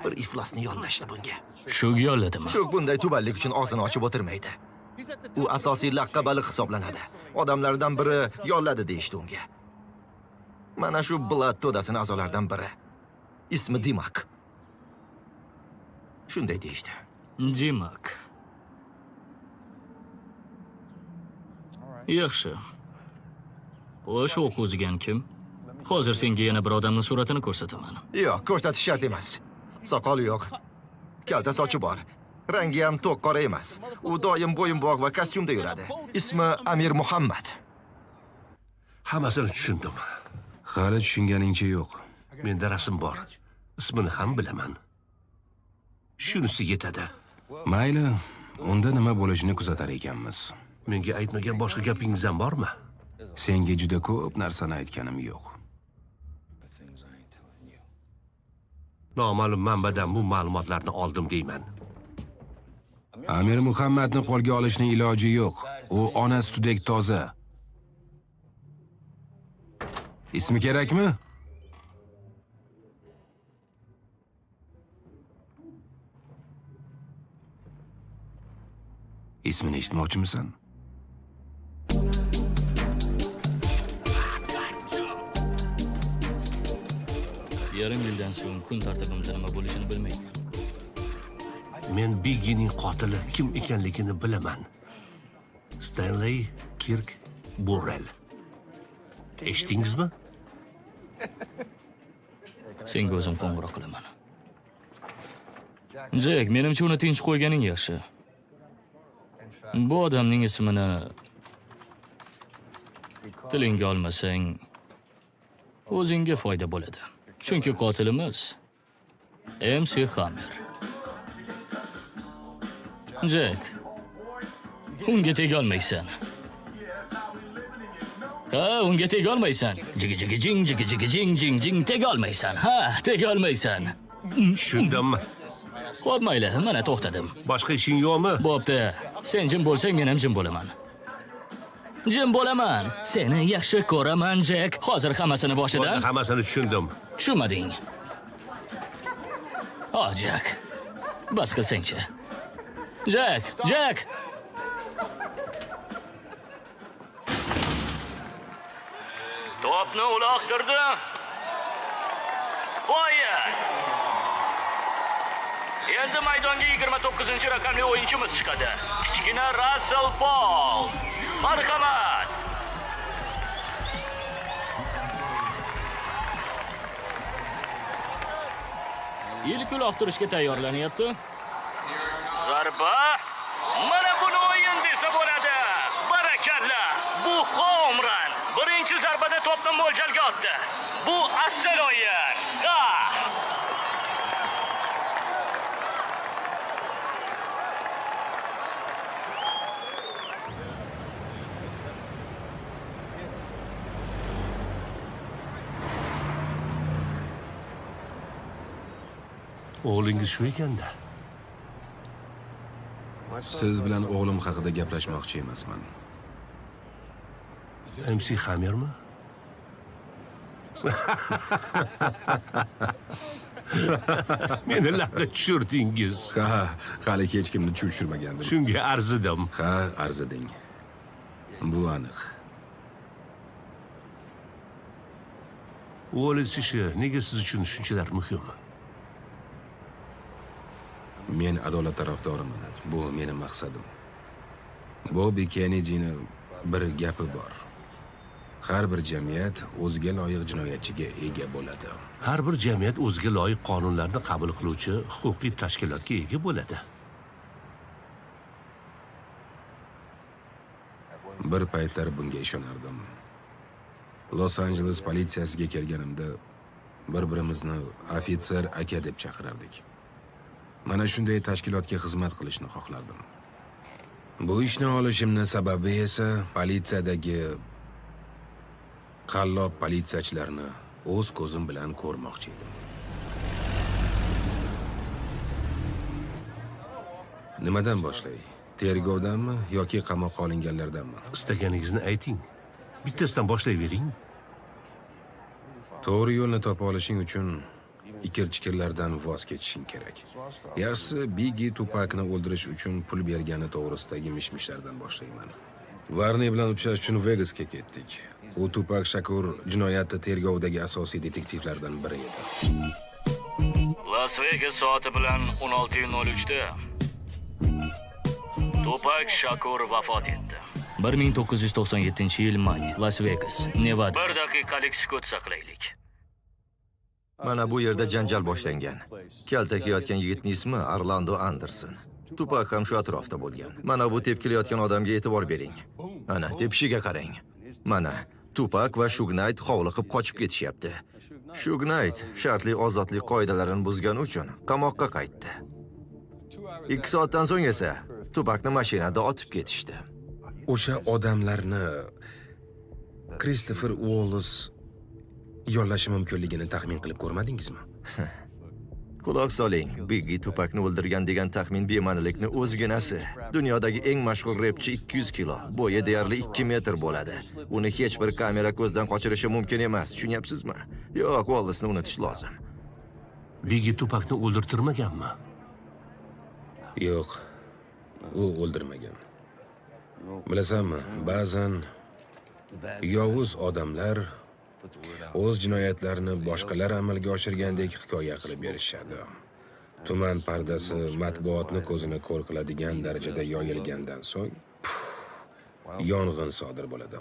Bir iflosni yollashdi bunga. Shug yolladimi? Shug bunday tubanlik uchun og'zini ochib o'tirmaydi. U asosiy laqqa baliq hisoblanadi. Odamlardan biri yolladi deyishdi unga. Mana shu Blood to'dasini a'zolaridan biri. Ismi Dimak. Shunday deyishdi. Dimak. Yaxshi. Xo'sh, o'q uzgan kim? Hozir senga yana bir odamning suratini ko'rsataman. Yo'q, ko'rsatish shart emas. Soqoli yo'q. Kalta sochi bor. Rangi ham to'q qora emas. U doim bo'yinbog' va kostyumda yuradi. Ismi Amir Muhammad. Hammasini tushundim. Hali tushunganingcha yo'q. Menda rasm bor. Ismini ham bilaman. Shunisi yetadi. Mayli, unda nima bo'lishini kuzatar ekanmiz. Menga aytmagan boshqa gapingiz ham bormi? Senga juda ko'p narsani aytganim yo'q. Noma'lum manbadan bu ma'lumotlarni oldim deyman. Amir Muhammadni qo'lga olishning iloji yo'q. U ona sutidek toza. Ismi kerakmi? Ismini eshitmoqchimisan? Yarim yildan so'ng kun tartibimda nima bo'lishini bilmayman. Men Biggining qotili kim ekanligini bilaman. Stanley Kirk Burrell. Eshitdingizmi? Senga o'zim qo'ng'iroq qilaman. Jack, menimcha uni tinch qo'yganing yaxshi. Bu odamning ismini tilingga olmasang, o'zingga foyda bo'ladi. Chunki qotilimiz MC Hammer. Jack, unga tega olmaysan. Ha, unga tega olmaysan. Jigi jigi jing jigi jigi jing jing jing tega olmaysan. Ha, tega olmaysan. Tushundim. Xo'p, mayli, mana to'xtadim. Boshqa ishing yo'qmi? Bo'pti. Sen jim bo'lsang, men ham jim bo'laman. Jim bo'laman. Seni yaxshi ko'raman, Jack. Hozir hammasini boshidan. Hammasini tushundim. Tushunmading. Oh, Jack. Bas qilsangchi. Jack, Jack. To'pni uloqtirdi. Qo'ya. Endi maydonga 29-raqamli o'yinchimiz chiqadi. Kichkina Russell Paul. Marhamat. Ilk uloqtirishga tayyorlanyapti. Zarba. Mana buni o'yin desa bo'ladi. Barakalla. Bu home run. Birinchi zarbada to'pni mo'ljalga otdi. Bu asl o'yin. Ha! O'g'lingiz shu ekanda. Siz bilan o'g'lim haqida gaplashmoqchi emasman. MC Hammermi? Meni laqqa tushirdingiz. Ha, hali hech kimni tushirmagandim. Shunga arzidim. Ha, arziding. Bu aniq. Uolis ishi nega siz uchun shunchalar muhim? Men adolat tarafdoriman. Bu meni maqsadim. Bobbi Kennedini bir gapi bor. Har bir jamiyat o'ziga loyiq jinoyatchiga ega bo'ladi. Har bir jamiyat o'ziga loyiq qonunlarni qabul qiluvchi huquqiy tashkilotga ega bo'ladi. Bir paytlar bunga ishonardim. Los-Anjeles politsiyasiga kelganimda bir-birimizni ofitser aka deb chaqirardik. Mana shunday tashkilotga xizmat qilishni xohlardim. Bu ishni olishimning sababi esa politsiyadagi qallob politsiyachilarni o'z ko'zim bilan ko'rmoqchi edim. Nimadan boshlay? Tergovdanmi yoki qamoqqa olinganlardanmi? Istaganingizni ayting. Bittasidan boshlayvering. To'g'ri yo'lni topa olishing uchun ikir-chikirlardan voz kechishing kerak. Yaxshisi, Biggie Tupakni o'ldirish uchun pul bergani to'g'risidagi mish-mishlardan boshlayman. Varney bilan uchrashish uchun Vegasga ketdik. U Tupak Shakur jinoyati tergovidagi asosiy detektivlardan biri edi. Las Vegas soati bilan 16:03 da Tupak Shakur vafot etdi. 1997-yil may, Las Vegas, Nevada. Bir daqiqalik sukut saqlaylik. Mana bu yerda janjal boshlangan. Kaltak yeyotgan yigitning ismi Orlando Anderson. Tupak ham shu atrofda bo'lgan. Mana bu tepkilayotgan odamga e'tibor bering. Ana, tepishiga qarang. Mana Tupak va Suge Knight hovliqib qochib ketishyapti. Suge Knight shartli ozodlik qoidalarini buzgani uchun qamoqqa qaytdi. 2 soatdan so'ng esa Tupakni mashinada otib ketishdi. O'sha odamlarni Christopher Wallace yollashi mumkinligini taxmin qilib ko'rmadingizmi? Quloq soling, Biggie Tupakni o'ldirgan degan taxmin bema'nilikni o'zginasi. Dunyodagi eng mashhur repchi 200 kilo, bo'yi deyarli 2 metr bo'ladi. Uni hech bir kamera ko'zdan qochirishi mumkin emas, tushunyapsizmi? Yo'q, Wallace'ni unutish lozim. Biggie Tupakni o'ldirtirmaganmi? Yo'q, u o'ldirmagan. Bilasanmi, ba'zan yovuz odamlar o'z jinoyatlarini boshqalar amalga oshirgandek hikoya qilib berishadi. Tuman pardasi matbuotni ko'zini ko'r qiladigan darajada yoyilgandan so'ng yong'in sodir bo'ladi.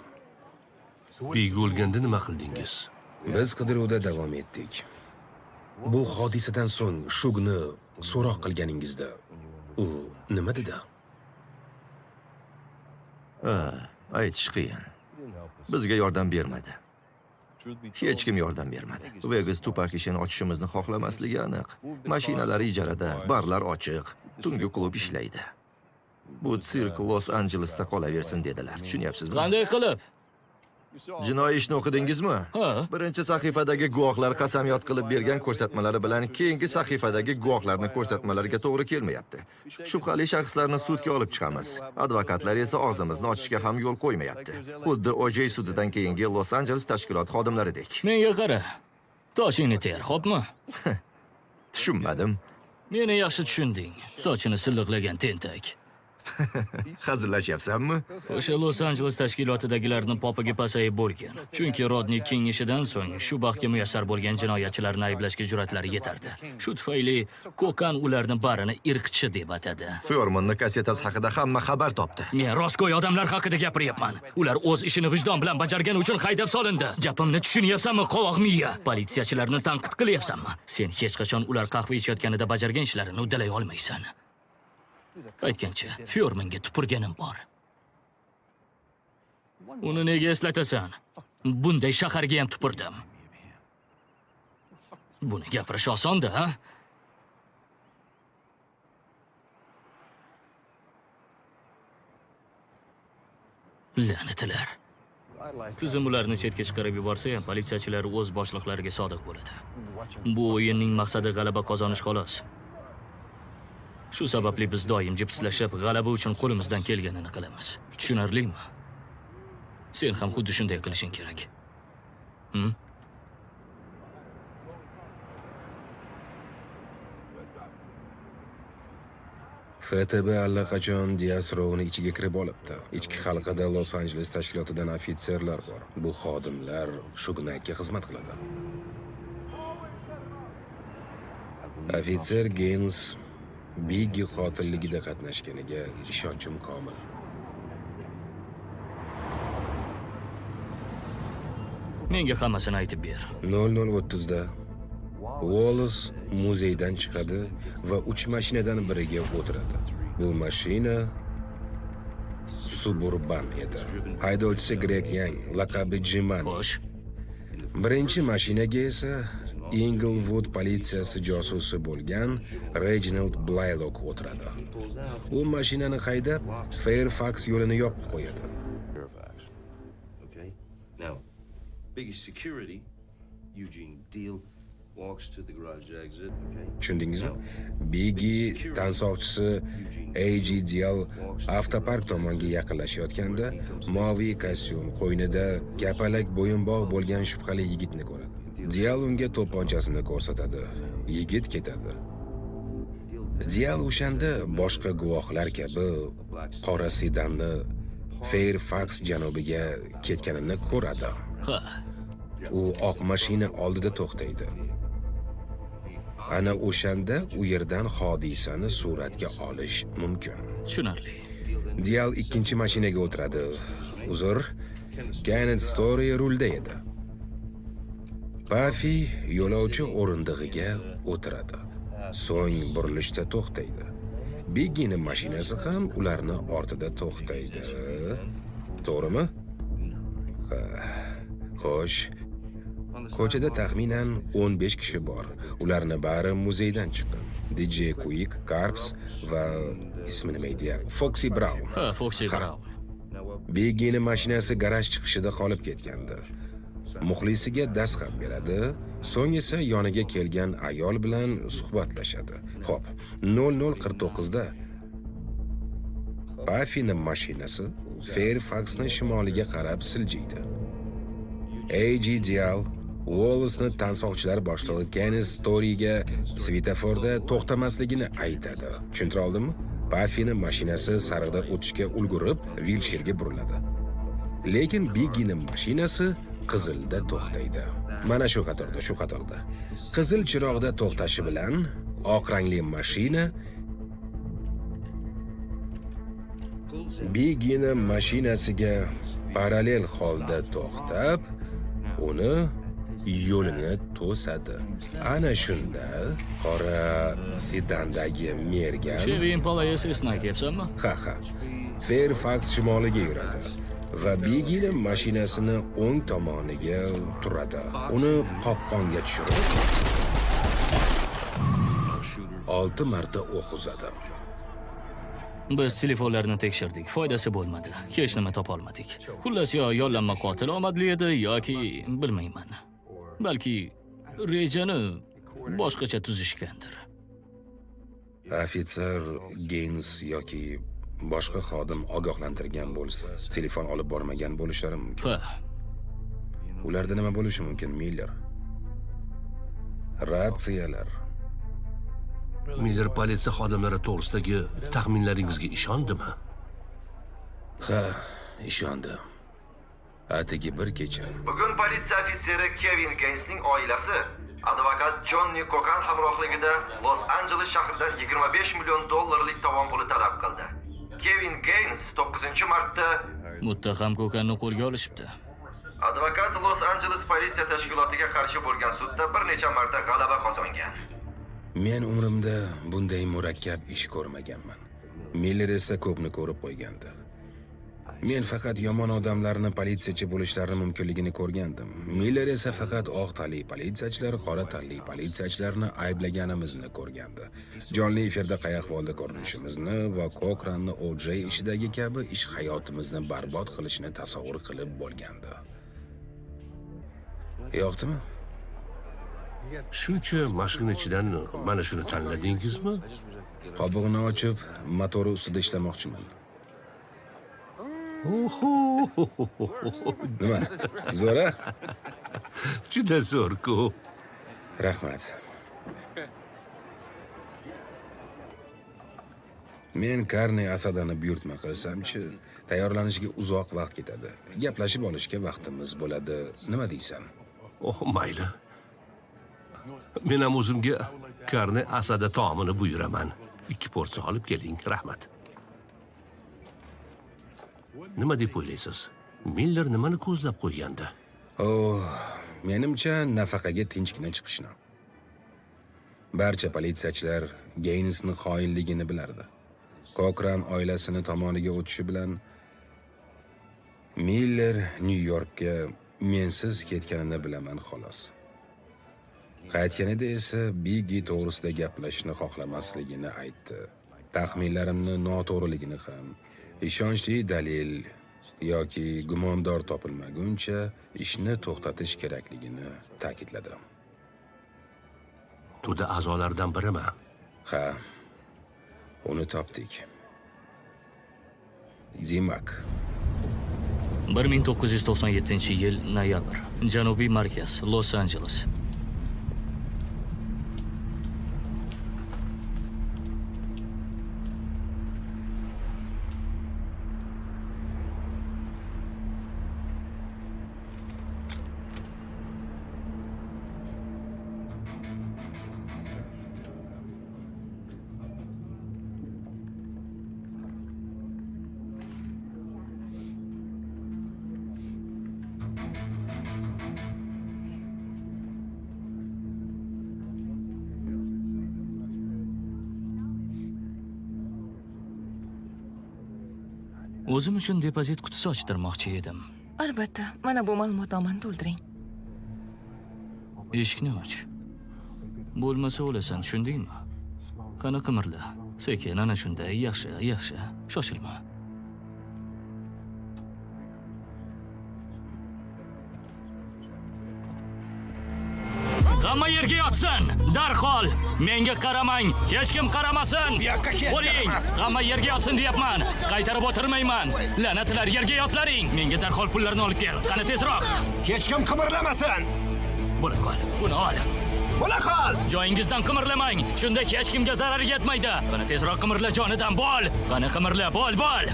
Biggie o'lganda nima qildingiz? Biz qidiruvda davom etdik. Bu hodisadan so'ng Shugni so'roq qilganingizda u nima dedi? Aytish qiyin. Bizga yordam bermadi. Hech kim yordam bermadi. Vegas Tupak ishini ochishimizni xohlamasligi aniq. Mashinalar ijarada, barlar ochiq, tungi klub ishlaydi. Bu sirk Los-Anjelesda qolaversin dedilar. Tushunyapsizmi? Qanday qilib? Jinoiy ishni o'qidingizmi? Ha. Birinchi sahifadagi guvohlar qasamyod qilib bergan ko'rsatmalari bilan keyingi sahifadagi guvohlarning ko'rsatmalariga to'g'ri kelmayapti. Shubhali shaxslarni sudga olib chiqamiz. Advokatlar esa og'zimizni ochishga ham yo'l qo'ymayapti. Xuddi OJ sudidan keyingi Los-Anjeles tashkilot xodimlaridek. Menga qara. Toshingni ter, xo'pmi? Tushunmadim. Meni yaxshi tushunding. Sochini silliqlagan tentak. Hazillashyapsanmi? O'sha Los-Anjeles tashkilotidagilarni popiga pasayib bo'lgan. Chunki Rodney King ishidan so'ng shu baxtga muyassar bo'lgan jinoyatchilarni ayblashga jur'atlari yetardi. Shu tufayli Kokan ularni barini irqchi deb atadi. Fermanning kassetasi haqida hamma xabar topdi. Men rostgo'y odamlar haqida gapiryapman. Ular o'z ishini vijdon bilan bajargani uchun haydab solindi. Gapimni tushunyapsanmi, qovoq miya? Politsiyachilarni tanqid qilyapsanmi? Sen hech qachon ular qahva ichayotganida bajargan ishlarini uddalay olmaysan. Aytgancha, Fermanga tupurganim bor. Uni nega eslatasan? Bunday shaharga ham tupurdim. Buni gapirish oson-da, ha? La'natlar. Tizim ularni chetga chiqarib yuborsa ham, politsiyachilar o'z boshliqlariga sodiq bo'ladi. Bu o'yinning maqsadi g'alaba qozonish xolos. Shu sababli biz doim jipslashib, g'alaba uchun qo'limizdan kelganini qilamiz. Tushunarlimi? Sen ham xuddi shunday qilishing kerak. FTB allaqachon Dias Rowni ichiga kirib olibdi. Ichki halqada Los-Anjeles tashkilotidan ofitserlar bor. Bu xodimlar Shugnakka xizmat qiladi. Ofitser Geyns Biggi qotilligida qatnashganiga ishonchim komil. Menga hammasini aytib ber. 00:30 da Wallace muzeydan chiqadi va 3 mashinadan biriga o'tiradi. Bu mashina Suburban edi. Haydovchisi Greg Yang, laqabi Jimani. Xo'sh. Birinchi mashinaga esa Inglewood politsiyasi josusi bo'lgan Reginald Blaylock o'tiradi. U mashinani haydab, Fairfax yo'lini yopib qo'yadi. Okay. Now, Biggie's security, Eugene Deal, walks to the garage exit. Okay. Tushundingizmi? Biggie tansoqchisi AG Dial avtopark tomonga yaqinlashayotganda moviy kostyum, qo'ynida kapalak bo'yinbog' bo'lgan shubhali yigitni ko'radi. Dial unga to'pponchasini ko'rsatadi. Yigit ketadi. Dial o'shanda boshqa guvohlar kabi qora sedanni Fairfax janubiga ketganini ko'radi. Ha. U oq mashina oldida to'xtaydi. Ana o'shanda u yerdan hodisani suratga olish mumkin. Tushunarli. Dial ikkinchi mashinaga o'tiradi. Uzr, Kenneth Story rulda edi. Pafi yo'lovchi o'rindig'iga o'tiradi. So'ng burilishda to'xtaydi. Biggini mashinasi ham ularni ortida to'xtaydi. To'g'rimi? Ha. Xo'sh. Ko'chada taxminan 15 kishi bor. Ularni bari muzeydan chiqqan. DJ Quick, Carps va ismi nima edi ya? Foxy Brown. Ha, Foxy Brown. Biggini mashinasi garaj chiqishida qolib ketgandi. Muxlisiga dastxat beradi, so'ng esa yoniga kelgan ayol bilan suhbatlashadi. Xo'p, 00:49 da Pafining mashinasi Fairfaxni shimoliga qarab siljiydi. AG Dial Wallace'ni tansoqchilar boshlig'i Kenneth Storyga svetoforda to'xtamasligini aytadi. Tushuntira oldimmi? Pafining mashinasi sariqda o'tishga ulgurib, Wilsherga buriladi. Lekin Biggiening mashinasi qizilda to'xtaydi. Mana shu qatorda, shu qatorda. Qizil chiroqda to'xtashi bilan oq rangli mashina Biggiening mashinasiga parallel holda to'xtab, uni yo'lini to'sadi. Ana shunda qora sedandagi mergan Chevy Impala SS-ni aytyapsanmi? Ha, ha. Fairfax shimoliga yuradi va Biggiening mashinasini o'ng tomoniga turadi. Uni qopqonga tushirib 6 marta o'q uzadi. Biz telefonlarni tekshirdik, foydasi bo'lmadi. Hech nima topa olmadik. Xullas, yo yollanma qotil omadli edi yoki bilmayman. Balki rejani boshqacha tuzishgandir. Ofitser Geyns yoki boshqa xodim ogohlantirgan bo'lsa, telefon olib bormagan bo'lishlari mumkin. Ha. Ularda nima bo'lishi mumkin, Miller? Ratsiyalar. Miller politsiya xodimlari to'g'risidagi taxminlaringizga ishondimi? Ha, ishondi. Atigi bir kecha. Bugun politsiya ofitseri Kevin Geynsning oilasi advokat Jonni Kokan hamrohligida Los-Anjeles shahridan 25 million dollarlik tovon puli talab qildi. Kevin Geyns 9-martda Muttaham Kokanni qo'lga olishibdi. Advokat Los-Anjeles politsiya tashkilotiga qarshi bo'lgan sudda bir necha marta g'alaba qozongan. Men umrimda bunday murakkab ish ko'rmaganman. Miller esa ko'pni ko'rib qo'ygandi. Men faqat yomon odamlarni politsiyachi bo'lishlari mumkinligini ko'rgandim. Miller esa faqat oq tanli politsiyachilar qora tanli politsiyachilarni ayblaganimizni ko'rgandi. Jonli efirda qay ahvolda ko'rinishimizni va Kokranni OJ ishidagi kabi ish hayotimizni barbod qilishini tasavvur qilib bo'lgandi. Yoqdimi? Shuncha mashina ichidan mana shuni tanladingizmi? Qobig'ini ochib, motori ustida ishlamoqchiman. Oho! Nima? Zo'r-a? Juda zo'r-ku. Rahmat. Men karne asadani buyurtma qilsam-chi, tayyorlanishiga uzoq vaqt ketadi. Gaplashib olishga vaqtimiz bo'ladi. Nima deysan? Oh, mayli. Men ham o'zimga karne asada taomini buyuraman. 2 porsiya olib keling, rahmat. Nima deb o'ylaysiz? Miller nimani ko'zlab qo'ygandi? Oh, menimcha nafaqaga tinchgina chiqishni. Barcha politsiyachilar Geynesni xoinligini bilardi. Kokran oilasini tomoniga o'tishi bilan Miller Nyu-Yorkka mensiz ketganini bilaman xolos. Qaytganida esa Biggie to'g'risida gaplashishni xohlamasligini aytdi. Taxminlarimni noto'g'riligini ham, ishonchli dalil yoki gumondor topilmaguncha ishni to'xtatish kerakligini ta'kidladi. To'da a'zolaridan birimi? Ha. Uni topdik. Demak, 1997-yil noyabr. Janubiy markaz, Los-Anjeles. O'zim uchun depozit qutisi ochtirmoqchi edim. Albatta, mana bu ma'lumotnomani to'ldiring. Eshikni och. Bo'lmasa o'lasan, tushundingmi? Qani qimirla. Sekin, ana shunday, yaxshi, yaxshi. Shoshilma. Hamma yerga yotsin, darhol. Menga qaramang, hech kim qaramasin. Bo'ling, hamma yerga yotsin deyapman. Qaytarib o'tirmayman. La'natlar, yerga yotlaring. Menga darhol pullarni olib kel. Qani tezroq. Hech kim qimirlamasin. Bo'la qol, buni ol. Bo'la qol. Joyingizdan qimirlamang. Shunda hech kimga zarar yetmaydi. Qani tezroq qimirla jonidan, bo'l. Qani qimirla, bo'l, bo'l.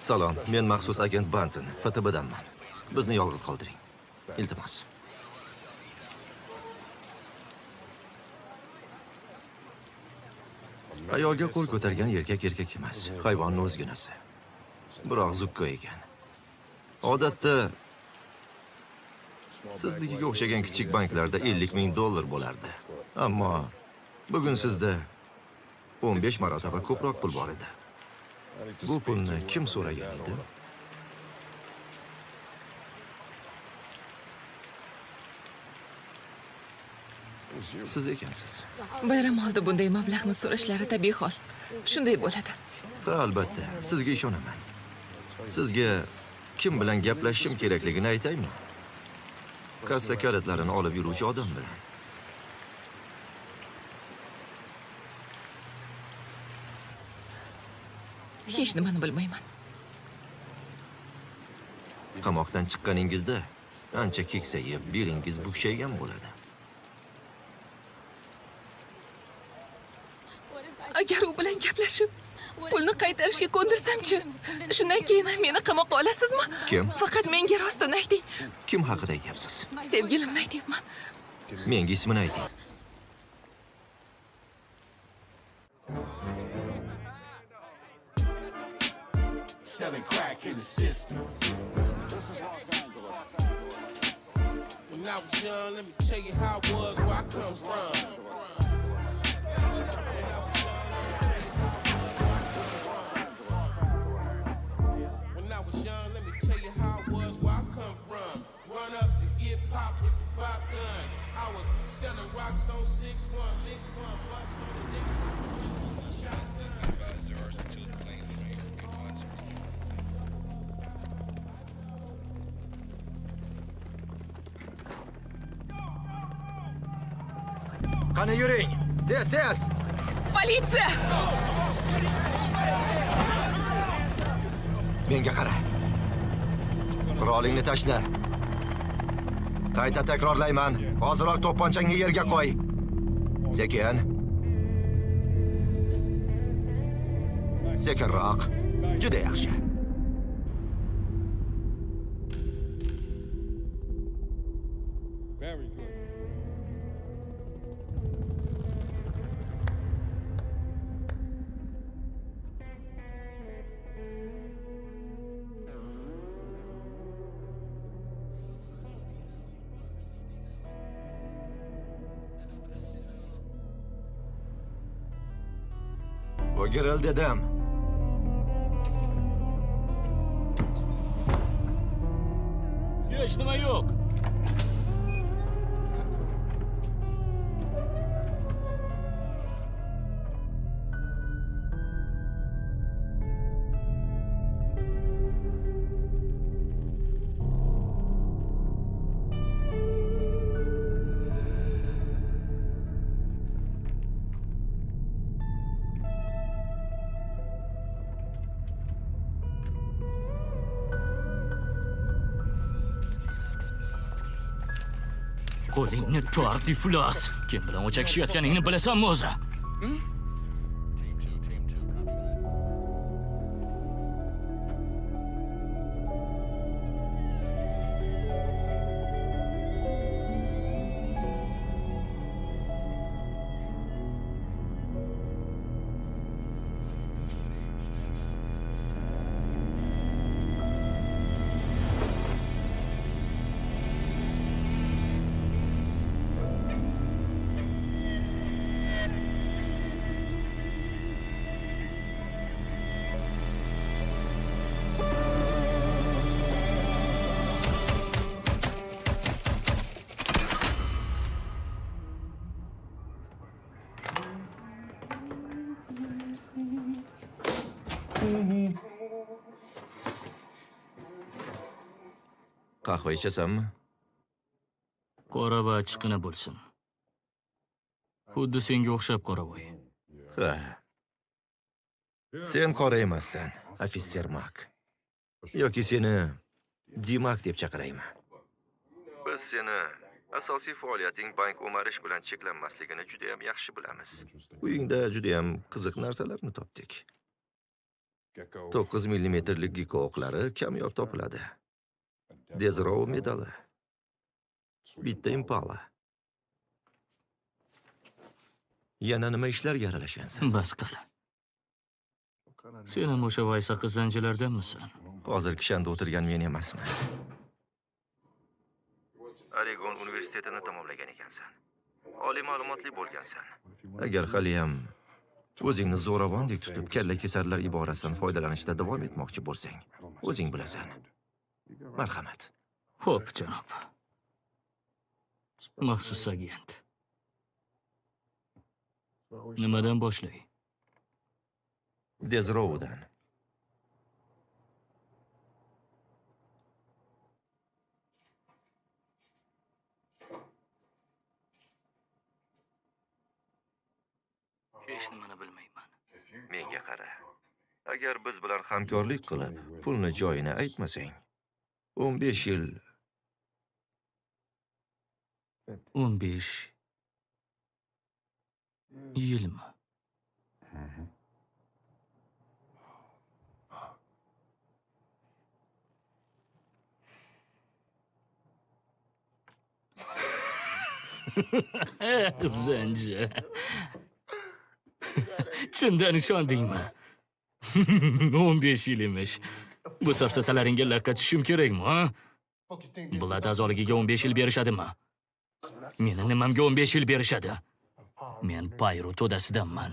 Salom, men maxsus agent Banton, FTBdanman. Bizni yolg'iz qoldiring. Iltimos. Ayolga qo'l ko'targan erkak erkak emas, hayvonning o'zginasi. Biroq zukko ekan. Odatda siznikiga o'xshagan kichik banklarda $50,000 bo'lardi. Ammo bugun sizda 15 marotaba ko'proq pul bor edi. Bu pulni kim so'ragan edi? Siz ekansiz. Bayram oldi bunday mablag'ni so'rashlari tabiiy hol. Shunday bo'ladi. Ha, albatta, sizga ishonaman. Sizga kim bilan gaplashishim kerakligini aytaymi? Kassa kalitlarini olib yuruvchi odam bilan. Hech nimani bilmayman. Qamoqdan chiqqaningizda ancha keksayib, belingiz bukchaygan bo'ladi. Agar u bilan gaplashib, Pulni qaytarishga ko'ndirsam-chi? Shundan keyin meni qamoqqa olasizmi? Kim? Faqat menga rostini ayting. Kim haqida aytyapsiz? Sevgilimni aytyapman. Menga ismini ayting. Selling crack in the system. When I was young, let me tell you how I was, where I come from. When I was young, let me tell you how I was, where I come from. Run up and get popped with the pop gun. I was selling rocks on 6-1, mix one, bust on the nigga. Qani yuring! Tez, tez! Politsiya! Menga qara. Qurolingni tashla. Qayta takrorlayman. Hoziroq to'pponchangni yerga qo'y. Sekin. Sekinroq. Juda yaxshi. O'giril dedim. Hech nima yo'q. Qo'lingni tort, iflos. Kim bilan o'chakishayotganingni bilasanmi o'zi? Qahva ichasanmi? Qora va achchiqqina bo'lsin. Xuddi senga o'xshab qoravoy. Ha. Sen qora emassan, ofitser Mak. Yoki seni Dimak deb chaqiraymi? Biz seni asosiy faoliyating bank o'marish bilan cheklanmasligini juda ham yaxshi bilamiz. Uyingda juda ham qiziq narsalarni topdik. 9 millimetrlik giko o'qlari kamyob topiladi. Dezrov medali. Bitta Impala. Yana nima ishlarga aralashgansan? Bas qil. Sen ham o'sha vaysaqi zanjilardanmisan? Hozir kishanda o'tirgan men emasman. Oregon universitetini tamomlagan ekansan. Oliy ma'lumotli bo'lgansan. Agar hali ham o'zingni zo'ravondek tutib, kalla kesarlar iborasidan foydalanishda davom etmoqchi bo'lsang, o'zing bilasan. Marhamat. Xo'p, janob. Maxsus agent. Nimadan boshlay? Dezrovdan. Hech nimani bilmayman. Menga qara. Agar biz bilan hamkorlik qilib, pulni joyini aytmasang, 15 yil 15 yilmi? Zanji. Chindan ishondingmi? 15 yil emish. Bu safsatalaringga laqqa tushishim kerakmi, ha? Blood a'zoligiga 15 yil berishadimi? Meni nimamga 15 yil berishadi? Men Payru to'dasidanman.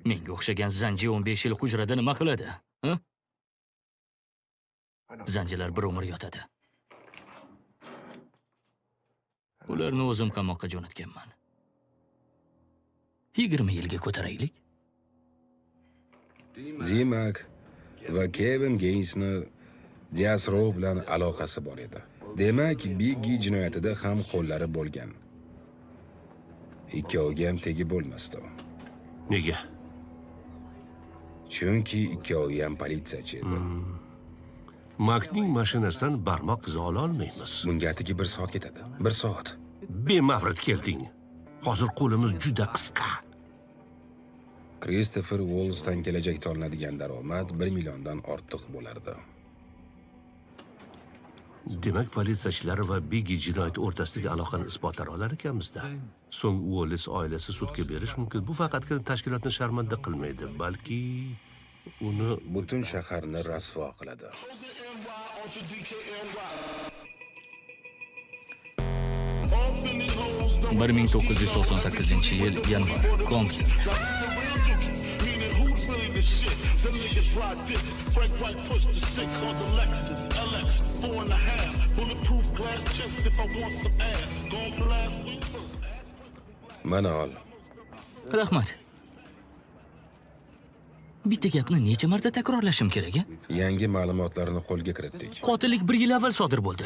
Menga o'xshagan zanji 15 yil hujrada nima qiladi, ha? Zanjilar bir umr yotadi. Ularni o'zim qamoqqa jo'natganman. 20 yilga ko'taraylik. Demak, va Kevin Geynsni Death Row bilan aloqasi bor edi. Demak, Biggie jinoyatida ham qo'llari bo'lgan. Ikkoviga ham tegi bo'lmasdi. Nega? Chunki ikkovi ham politsiyachi edi. Makning mashinasidan barmoq izi ola olmaymiz. Bunga atigi 1 soat ketadi. 1 soat. Bemavrid kelding. Hozir qo'limiz juda qisqa. Kristofer Uollsdan kelajakda olinadigan daromad 1 milliondan ortiq bo'lardi. Demak, politsiyachilar va Biggie jinoyati o'rtasidagi aloqani isbotlay olar ekanmiz-da. So'ng Uolls oilasi sudga berish mumkin. Bu faqatgina tashkilotni sharmanda qilmaydi, balki uni butun shaharni rasvo qiladi. 1998-yil yanvar. Compton. Mana ol. Rahmat. Bitta gapni necha marta takrorlashim kerak, a? Yangi ma'lumotlarni qo'lga kiritdik. Qotillik 1 yil avval sodir bo'ldi.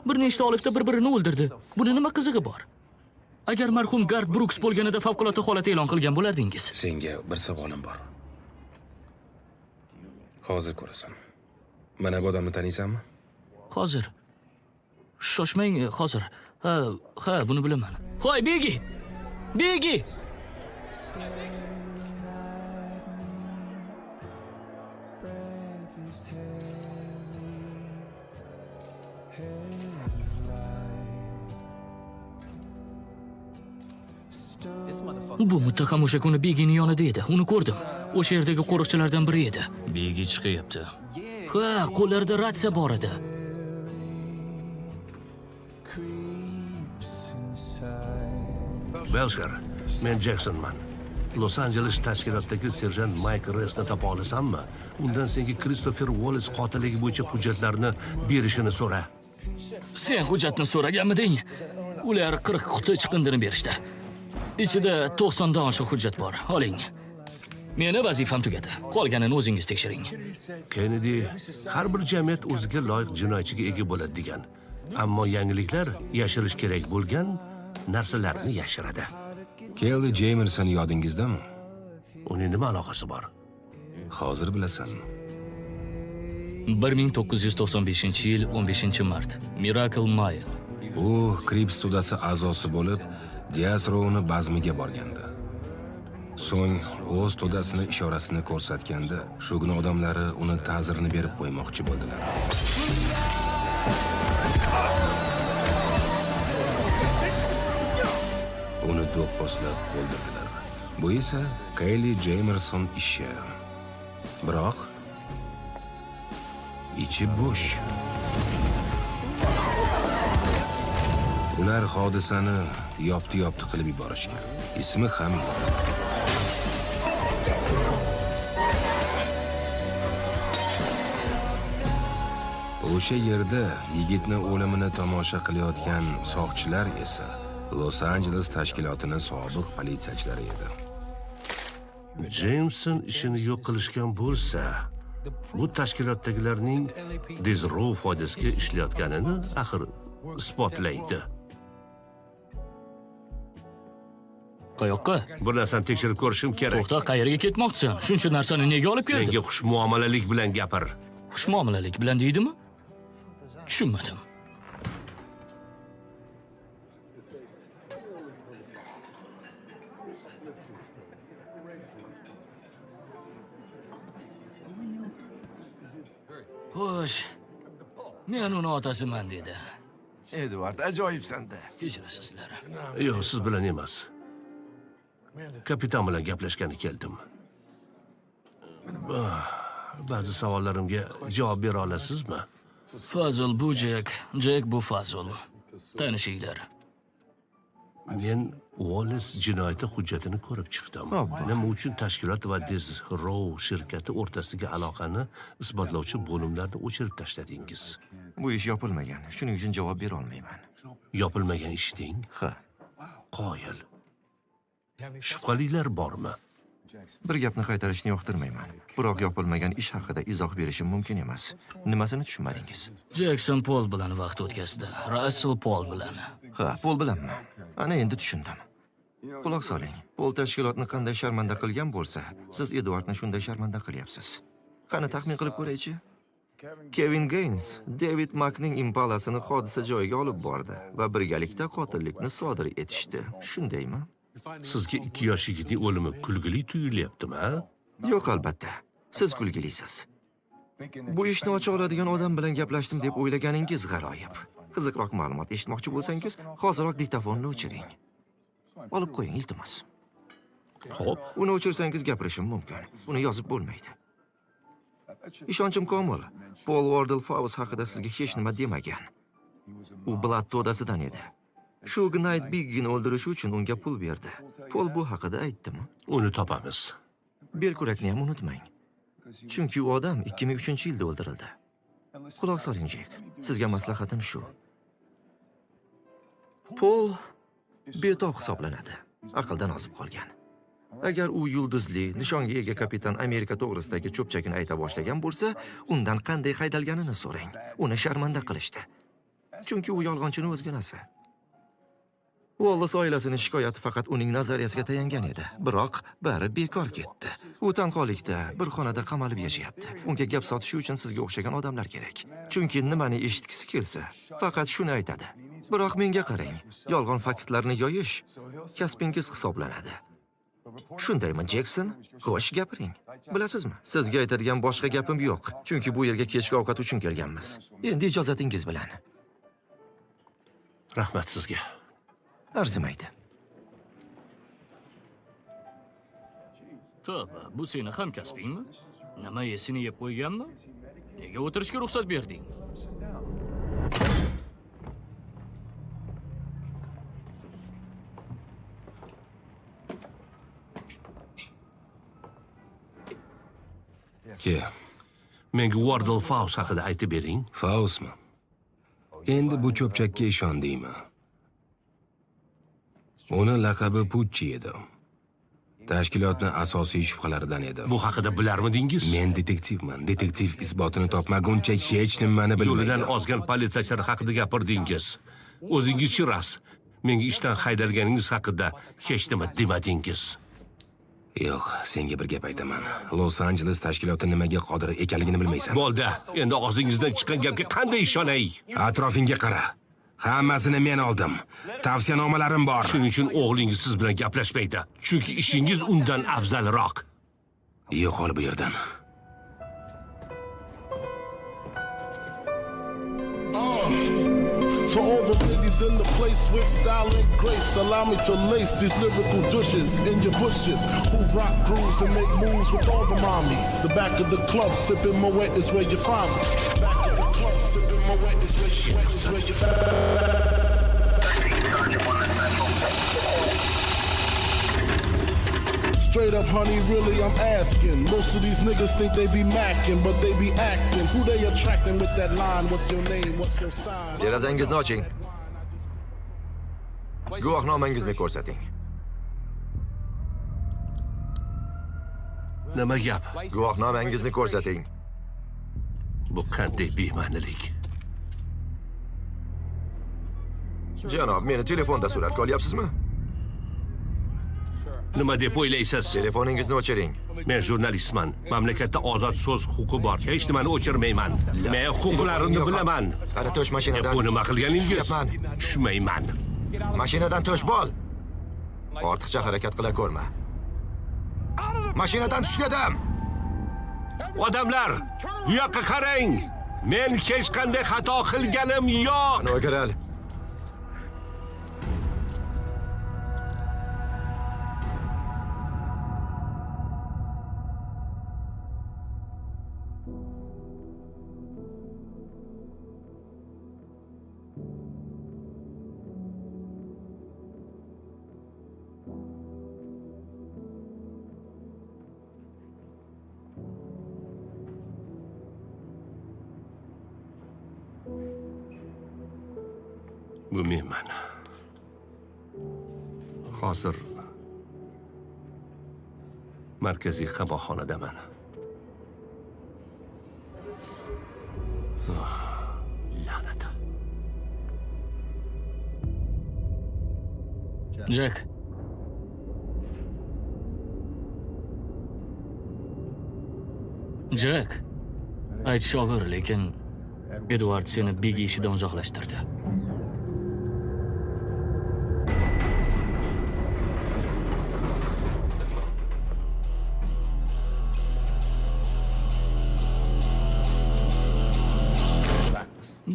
Bir nechta olifta bir-birini o'ldirdi. Buni nima qizig'i bor? Agar marhum Gard Bruks bo'lganida favqulodda holat e'lon qilgan bo'lardingiz. Senga bir savolim bor. Hozir ko'rasan. Mana bu odamni taniysanmi? Hozir. Shoshmang, hozir. Ha, ha, buni bilaman. Hoy, Biggie! Biggie! Bu muttaham o'sha kuni Biggiening yonida edi. Uni ko'rdim. O'sha yerdagi qo'riqchilardan biri edi. Biggie chiqyapti. Ha, qo'llarida ratsiya bor edi. Belcher, men Jacksonman. Los Angeles tashkilotidagi serjant Mayk Resni topa olasanmi? Undan senga Kristofer Uolls qotilligi bo'yicha hujjatlarni berishini so'ra. Sen hujjatni so'raganmiding? Ular 40 quti chiqindini berishdi. Ichida 90 dan oshiq hujjat bor. Oling. Meni vazifam tugadi. Qolganini o'zingiz tekshiring. Kennedy har bir jamiyat o'ziga loyiq jinoyatchiga ega bo'ladi degan. Ammo yangiliklar yashirish kerak bo'lgan narsalarni yashiradi. Kelly Jamerson yodingizdami? Uning nima aloqasi bor? Hozir bilasan. 1995-yil 15-mart. Miracle Mile. U Crips to'dasi a'zosi bo'lib, Death Row'ni bazmiga borgandi. So'ng o'z to'dasini ishorasini ko'rsatganda, shu kuni odamlari uni ta'zirini berib qo'ymoqchi bo'ldilar. Uni do'pposlab o'ldirdilar. Bu esa Kayli Jamerson ishi. Biroq ichi bo'sh. Ular hodisani yopti-yopti qilib yuborishgan. Ismi ham yo'q. O'sha yerda yigitni o'limini tomosha qilayotgan soqchilar esa Los Angeles tashkilotining sobiq politsiyachilari edi. Jameson ishini yo'q qilishgan bo'lsa, bu tashkilotdagilarning Death Row foydasiga ishlayotganini axir isbotlaydi. Qayoqqa? Bir narsani tekshirib ko'rishim kerak. To'xta, qayerga ketmoqchisan? Shuncha narsani nega olib kelding? Menga xushmuomalalik bilan gapir. Xushmuomalalik bilan deydimi? Tushunmadim. Xo'sh, men uni otasiman dedi. Edvard, ajoyibsan-da. Kechirasizlar. Yo'q, siz bilan emas. Kapitan bilan gaplashgani keldim. Ba'zi savollarimga javob bera olasizmi? Fazul bu Jek, Jek bu Fazul. Tanishinglar. Men Wallace jinoyati hujjatini ko'rib chiqdim. Nima uchun tashkilot va Death Row shirkati o'rtasidagi aloqani isbotlovchi bo'limlarni o'chirib tashladingiz? Bu ish yopilmagan, shuning uchun javob bera olmayman. Yopilmagan ishning? Ha. Qoyil. Shubhalilar bormi? Bir gapni qaytarishni yoqtirmayman. Biroq yopilmagan ish haqida izoh berishim mumkin emas. Nimasini tushunmadingiz? Jekson Pol bilan vaqt o'tkazdi. Russell Pol bilan. Ha, Pol bilanmi? Ana endi tushundim. Quloq soling. Pol tashkilotni qanday sharmanda qilgan bo'lsa, siz Edvardni shunday sharmanda qilyapsiz. Qani taxmin qilib ko'raychi? Kevin Gaines David Makning Impalasini hodisa joyiga olib bordi va birgalikda qotillikni sodir etishdi. Shundaymi? Sizga 2 yosh yigitning o'limi kulgili tuyulyaptimi, ha? Yo'q, albatta. Siz kulgilisiz. Bu ishni ocha oladigan odam bilan gaplashdim deb o'ylaganingiz g'aroyib. Qiziqroq ma'lumot eshitmoqchi bo'lsangiz, hoziroq diktofonni o'chiring. Olib qo'ying, iltimos. Xo'p, uni o'chirsangiz gapirishim mumkin. Uni yozib bo'lmaydi. Ishonchim komil. Pol Wardell Faust haqida sizga hech nima demagan. U Blood to'dasidan edi. Shu Knight Biggini o'ldirish uchun unga pul berdi. Pol bu haqida aytdimi? Uni topamiz. Belkurakni ham unutmang. Chunki u odam 2003-yilda o'ldirildi. Quloq soling, Jek. Sizga maslahatim shu. Pol betob hisoblanadi. Aqldan ozib qolgan. Agar u yulduzli, nishonga ega kapitan Amerika to'g'risidagi cho'pchakini ayta boshlagan bo'lsa, undan qanday haydalganini so'rang. Uni sharmanda qilishdi. Chunki u yolg'onchini o'zginasi. Wallace oilasining shikoyati faqat uning nazariyasiga tayangan edi. Biroq bari bekor ketdi. U tanholikda bir xonada qamalib yashayapti. Unga gap sotishi uchun sizga o'xshagan odamlar kerak. Chunki nimani eshitgisi kelsa, faqat shuni aytadi. Biroq menga qarang, yolg'on faktlarni yoyish kasbingiz hisoblanadi. Shundaymi, Jekson? Xo'sh, gapiring. Bilasizmi, sizga aytadigan boshqa gapim yo'q, chunki bu yerga kechki ovqat uchun kelganmiz. Endi ijozatingiz bilan. Rahmat sizga. Arzimaydi. Tavba, bu seni hamkasbingmi? Nima esini yeb qo'yganmi? Nega o'tirishga ruxsat berding? Ke. Menga Wardell Faust haqida aytib bering. Faustmi? Endi bu cho'pchakka ishondingmi? Uni laqabi Pucci edi. Tashkilotning asosiy shubhalaridan edi. Bu haqida bilarmidingiz? Men detektivman. Detektiv isbotini topmaguncha hech nimani bilmaydi. Yo'lidan ozgan politsiyachilar haqida gapirdingiz. O'zingiz-chi ras. Menga ishdan haydalganingiz haqida hech nima demadingiz. Yo'q, senga bir gap aytaman. Los-Anjeles tashkiloti nimaga qodir ekanligini bilmaysan. Bo'ldi. Endi og'zingizdan chiqqan gapga qanday ishonay? Atrofingga qara. Hammasini men oldim. Tavsiyanomalarim bor. Shuning uchun o'g'lingiz siz bilan gaplashmaydi. Chunki ishingiz undan afzalroq. Yo'qol bu yerdan. To all the ladies in the place with style and grace, allow me to lace these lyrical douches in your bushes who rock grooves and make moves with all the mommies. The back of the club, sipping Moet is where you find me. Back of the club, sipping Moet is where you find me. Straight up, honey, really, I'm asking. Most of these niggas think they be macking, but they be acting. Who they attracting with that line? What's your name? What's your sign? Derazangizni oching. Guvohnomangizni ko'rsating. Nima gap? Guvohnomangizni ko'rsating. Bu qanday bema'nilik? Janob, meni telefonda suratga olyapsizmi? Nima deb o'ylaysiz? Telefoningizni o'chiring. Men jurnalistman. Mamlakatda ozod so'z huquqi bor. Hech nimani o'chirmayman. Men huquqlarimni bilaman. Qani tush mashinadan. Bu nima qilganingiz? Tushyapman. Tushmayman. Mashinadan tush, bol. Ortiqcha harakat qila ko'rma. Mashinadan tush dedim. Odamlar, bu yoqqa qarang. Men hech qanday xato qilganim yo'q. Ana o'giral. Bu menman. Hozir markaziy qamoqxonadaman. La'nat. Jek. Jek. Aytish og'ir, lekin Edward seni Biggie ishidan uzoqlashtirdi.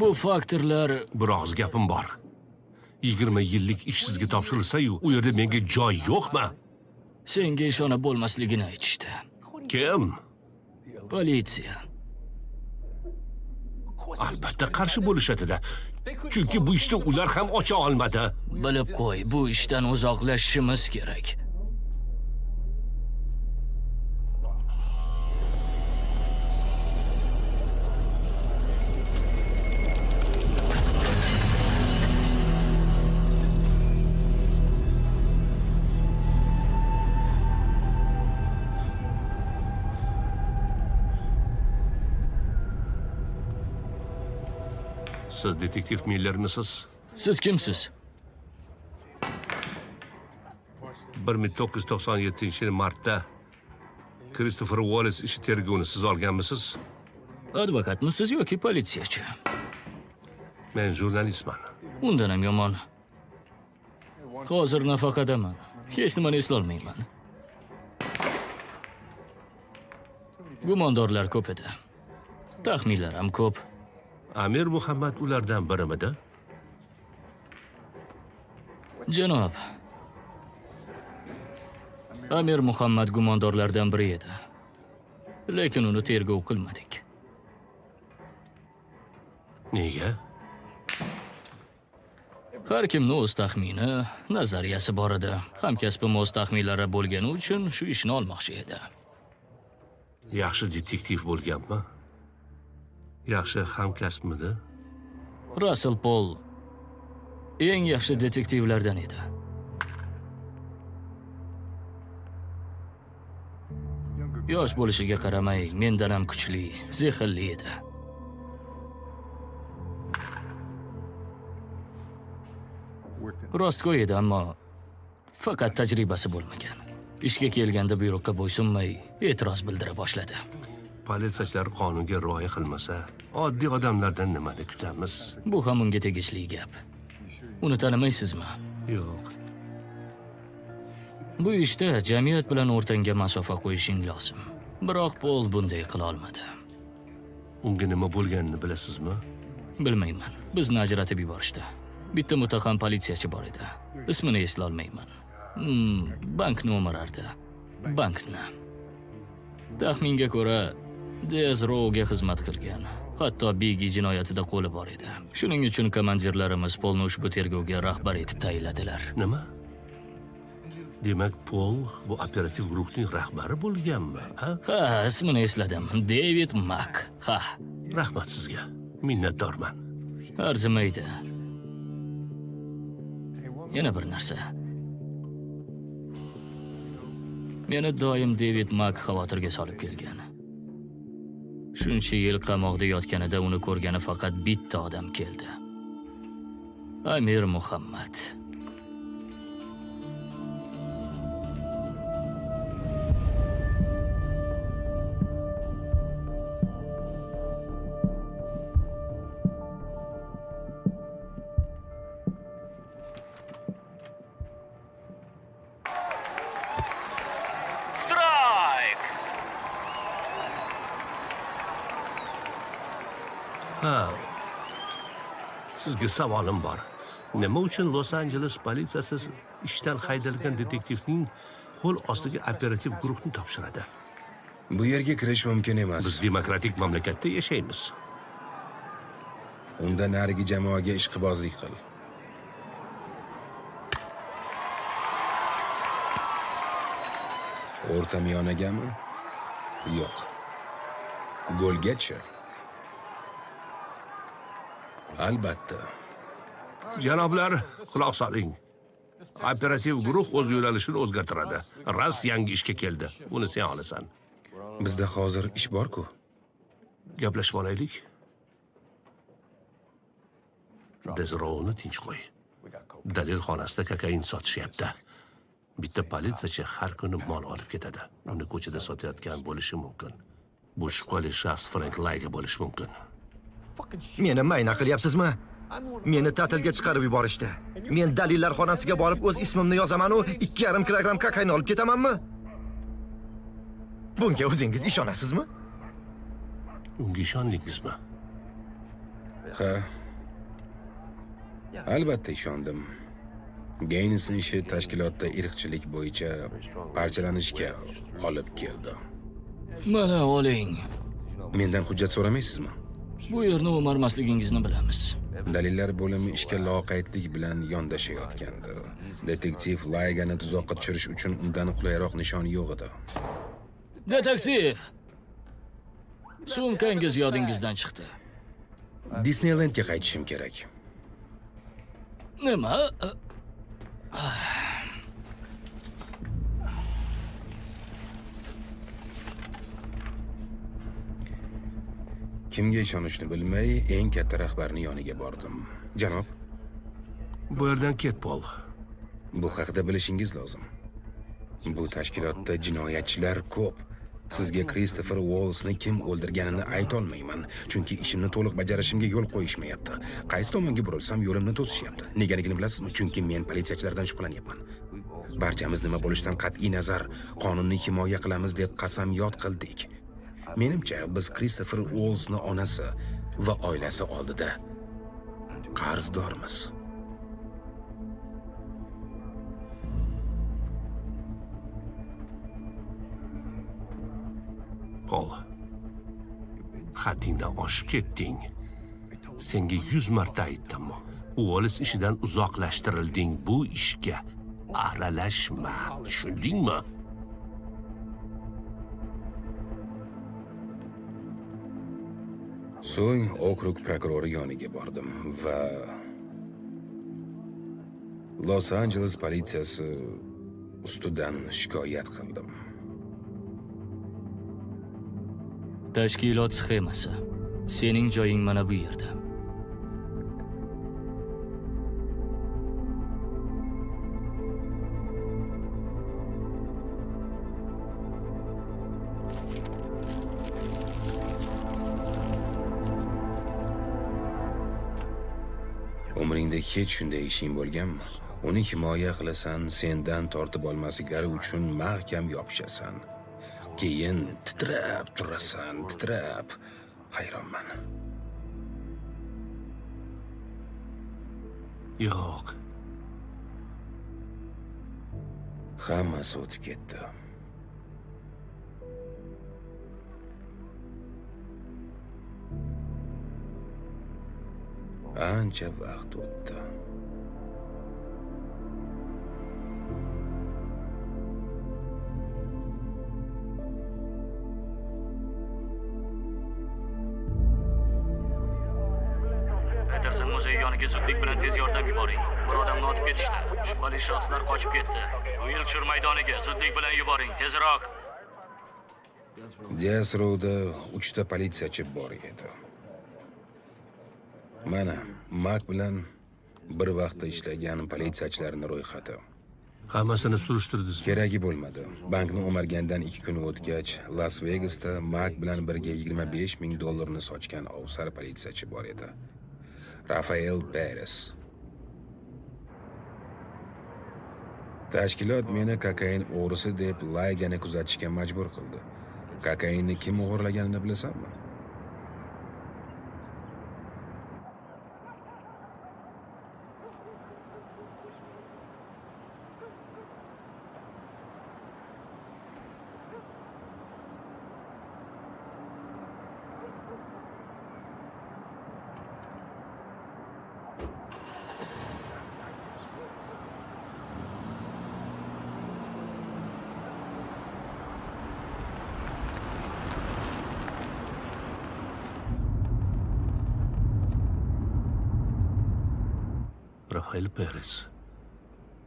Bu faktorlar... Bir og'iz gapim bor. 20 yillik ish sizga topshirilsa-yu, u yerda menga joy yo'qmi? Senga ishonib bo'lmasligini aytishdi. Kim? Politsiya. Albatta qarshi bo'lishadi-da. Chunki bu ishni ular ham ocha olmadi. Bilib qo'y, bu ishdan uzoqlashishimiz kerak. Siz detektiv Millermisiz? Siz kimsiz? 1997-yil martda Kristofer Wallis ishi tergovini siz olganmisiz? Advokatmisiz yoki politsiyachi? Men jurnalistman. Undan ham yomon. Hozir nafaqadaman. Hech nimani eslolmayman. Gumondorlar ko'p edi. Taxminlar ham ko'p. Amir Muhammad ulardan birimidi? Janob, Amir Muhammad gumondorlardan biri edi. Lekin uni tergov qilmadik. Nega? Har kimni o'z taxmini, nazariyasi bor edi. Hamkasbim o'z taxminlari bo'lgani uchun shu ishni olmoqchi edi. Yaxshi detektiv bo'lganmi? Yaxshi hamkasbmidi? Russell Paul eng yaxshi detektivlardan edi. Yosh bo'lishiga qaramay, mendan ham kuchli, zehnli edi. Rostgo'y edi, ammo faqat tajribasi bo'lmagan. Ishga kelganda buyruqqa bo'ysunmay, e'tiroz bildira boshladi. Politsiyachilar qonunga rioya qilmasa, oddiy odamlardan nimani kutamiz? Bu ham unga tegishli gap. Uni tanimaysizmi? Yo'q. Bu ishda jamiyat bilan o'rtangga masofa qo'yishing lozim. Biroq Pol bunday qila olmadi. Unga nima bo'lganini bilasizmi? Bilmayman. Bizni ajratib yuborishdi. Bitta muttaham politsiyachi bor edi. Ismini eslolmayman. Bankni o'marardi. Bankni. Taxminga ko'ra, Death Row'ga xizmat qilgan. Hatto Biggie jinoyatida qo'li bor edi. Shuning uchun komandirlarimiz Polni ushbu tergovga rahbar etib tayinladilar. Nima? Demak, Pol bu operativ guruhning rahbari bo'lganmi? Ha, ismini esladim. David Mack. Ha. Rahmat sizga. Minnatdorman. Arzimaydi. Yana bir narsa. Meni doim David Mack xavotirga solib kelgan. Shuncha yil qamoqda yotganida uni ko'rgani faqat bitta odam keldi. Amir Muhammad. Ha, sizga savolim bor. Nima uchun Los-Anjeles politsiyasi ishdan haydalgan detektivning qo'l ostiga operativ guruhni topshiradi? Bu yerga kirish mumkin emas. Biz demokratik mamlakatda yashaymiz. Unda narigi jamoaga ishqibozlik qil. O'rta miyonagami? Yo'q. Golgachi? Albatta. Janoblar, quloq soling. Operativ guruh o'z yo'nalishini o'zgartiradi. Ras yangi ishga keldi. Uni sen olasan. Bizda hozir ish bor-ku. Gaplashib olaylik. Dezrovni tinch qo'y. Dalil xonasida kokain sotishyapti. Bitta politsiyachi har kuni mol olib ketadi. Uni ko'chada sotayotgan bo'lishi mumkin. Bu shubhali shaxs Frank Layga bo'lishi mumkin. Meni mayna qilyapsizmi? Meni ta'tilga chiqarib yuborishdi. Men dalillar xonasiga borib o'z ismimni yozaman-u 2,5 kilogramm kokain olib ketamanmi? Bunga o'zingiz ishonasizmi? Unga ishondingizmi? Ha. Albatta ishondim. Geynesning ishi tashkilotda irqchilik bo'yicha parchalanishga olib keldi. Mana oling. Mendan hujjat so'ramaysizmi? Bu yerni o'marmasligingizni bilamiz. Dalillar bo'limi ishga loqaydlik bilan yondashayotgandi. Detektiv Laygani tuzoqqa tushirish uchun undan qulayroq nishon yo'q edi. Detektiv! Sumkangiz yodingizdan chiqdi. Disneylendga qaytishim kerak. Nima? Kimga ishonishni bilmay, eng katta rahbarning yoniga bordim. Janob, bu yerdan ket, Pol. Bu haqida bilishingiz lozim. Bu tashkilotda jinoyatchilar ko'p. Sizga Kristofer Uolsni kim o'ldirganini ayta olmayman, chunki ishimni to'liq bajarishimga yo'l qo'yishmayapti. Qaysi tomonga burilsam yo'limni to'sishyapti. Negaligini bilasizmi? Chunki men politsiyachilardan shubhalanyapman. Barchamiz nima bo'lishidan qat'iy nazar qonunni himoya qilamiz deb qasamyod qildik. Menimcha, biz Kristofer Uolsni onasi va oilasi oldida qarzdormiz. Pol, haddingdan oshib ketding. Senga 100 marta aytdim. Uols ishidan uzoqlashtirilding. Bu ishga aralashma. Tushundingmi? So'ng okrug prokurori yoniga bordim va Los-Anjeles politsiyasi ustidan shikoyat qildim. Tashkilot sxemasi. Sening joying mana bu yerda. Umringda hech shunday ishing bo'lganmi? Uni himoya qilasan, sendan tortib olmasliklari uchun mahkam yopishasan. Keyin titrab turasan, titrab. Hayronman. Yo'q. Hammasi o'tib ketdi. Ancha vaqt o'tdi. Peterson muzeyi yoniga zudlik bilan tez yordam yuboring. Bir odamni otib ketishdi. Shubhali shaxslar qochib ketdi. Uiltshir maydoniga zudlik bilan yuboring, tezroq. Death Row'da 3 ta politsiyachi bor edi. Mana Mak bilan bir vaqtda ishlagan politsiyachilarning ro'yxati. Hammasini surishtirdingiz. Keragi bo'lmadi. Bankni o'margandan 2 kun o'tgach, Las Vegasda Mak bilan birga $25 000 sochgan ovsar politsiyachi bor edi. Rafael Perez. Tashkilot meni kokain o'g'risi deb Laygani kuzatishga majbur qildi. Kokainni kim o'g'irlaganini bilasanmi? Rafael Perez.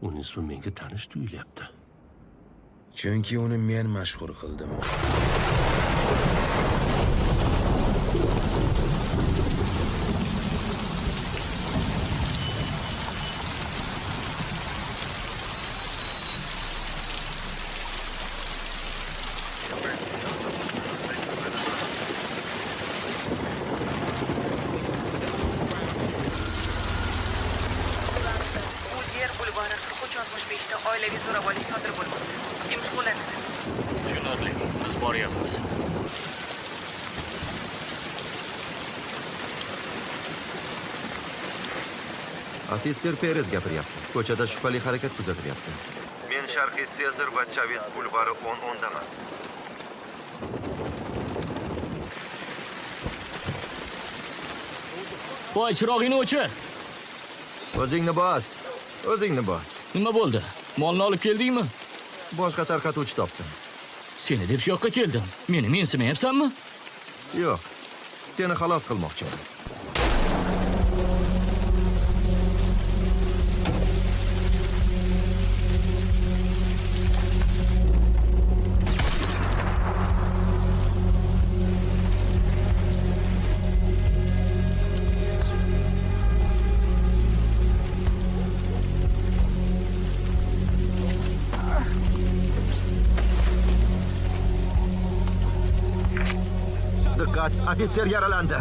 Uning ismi menga tanish tuyulyapti. Chunki uni men mashhur qildim. Uzier bulvari 4365 da oilaviy zo'ravonlik sodir bo'lmoqda. Kim shug'ullanadi? Tushunarli. Biz boryapmiz. Ofitser Perez gapiryapti. Ko'chada shubhali harakat kuzatilyapti. Men Sharqiy Sezar va Chavez bulvari 10-10 daman. Qo'y, chirog'ingni o'chir. O'zingni bos. O'zingni bos. Nima bo'ldi? Molni olib keldingmi? Boshqa tarqatuvchi topdim. Seni deb shu yoqqa keldim. Meni mensimayapsanmi? Yo'q. Seni xalos qilmoqchiman. Diqqat, ofitser yaralandi.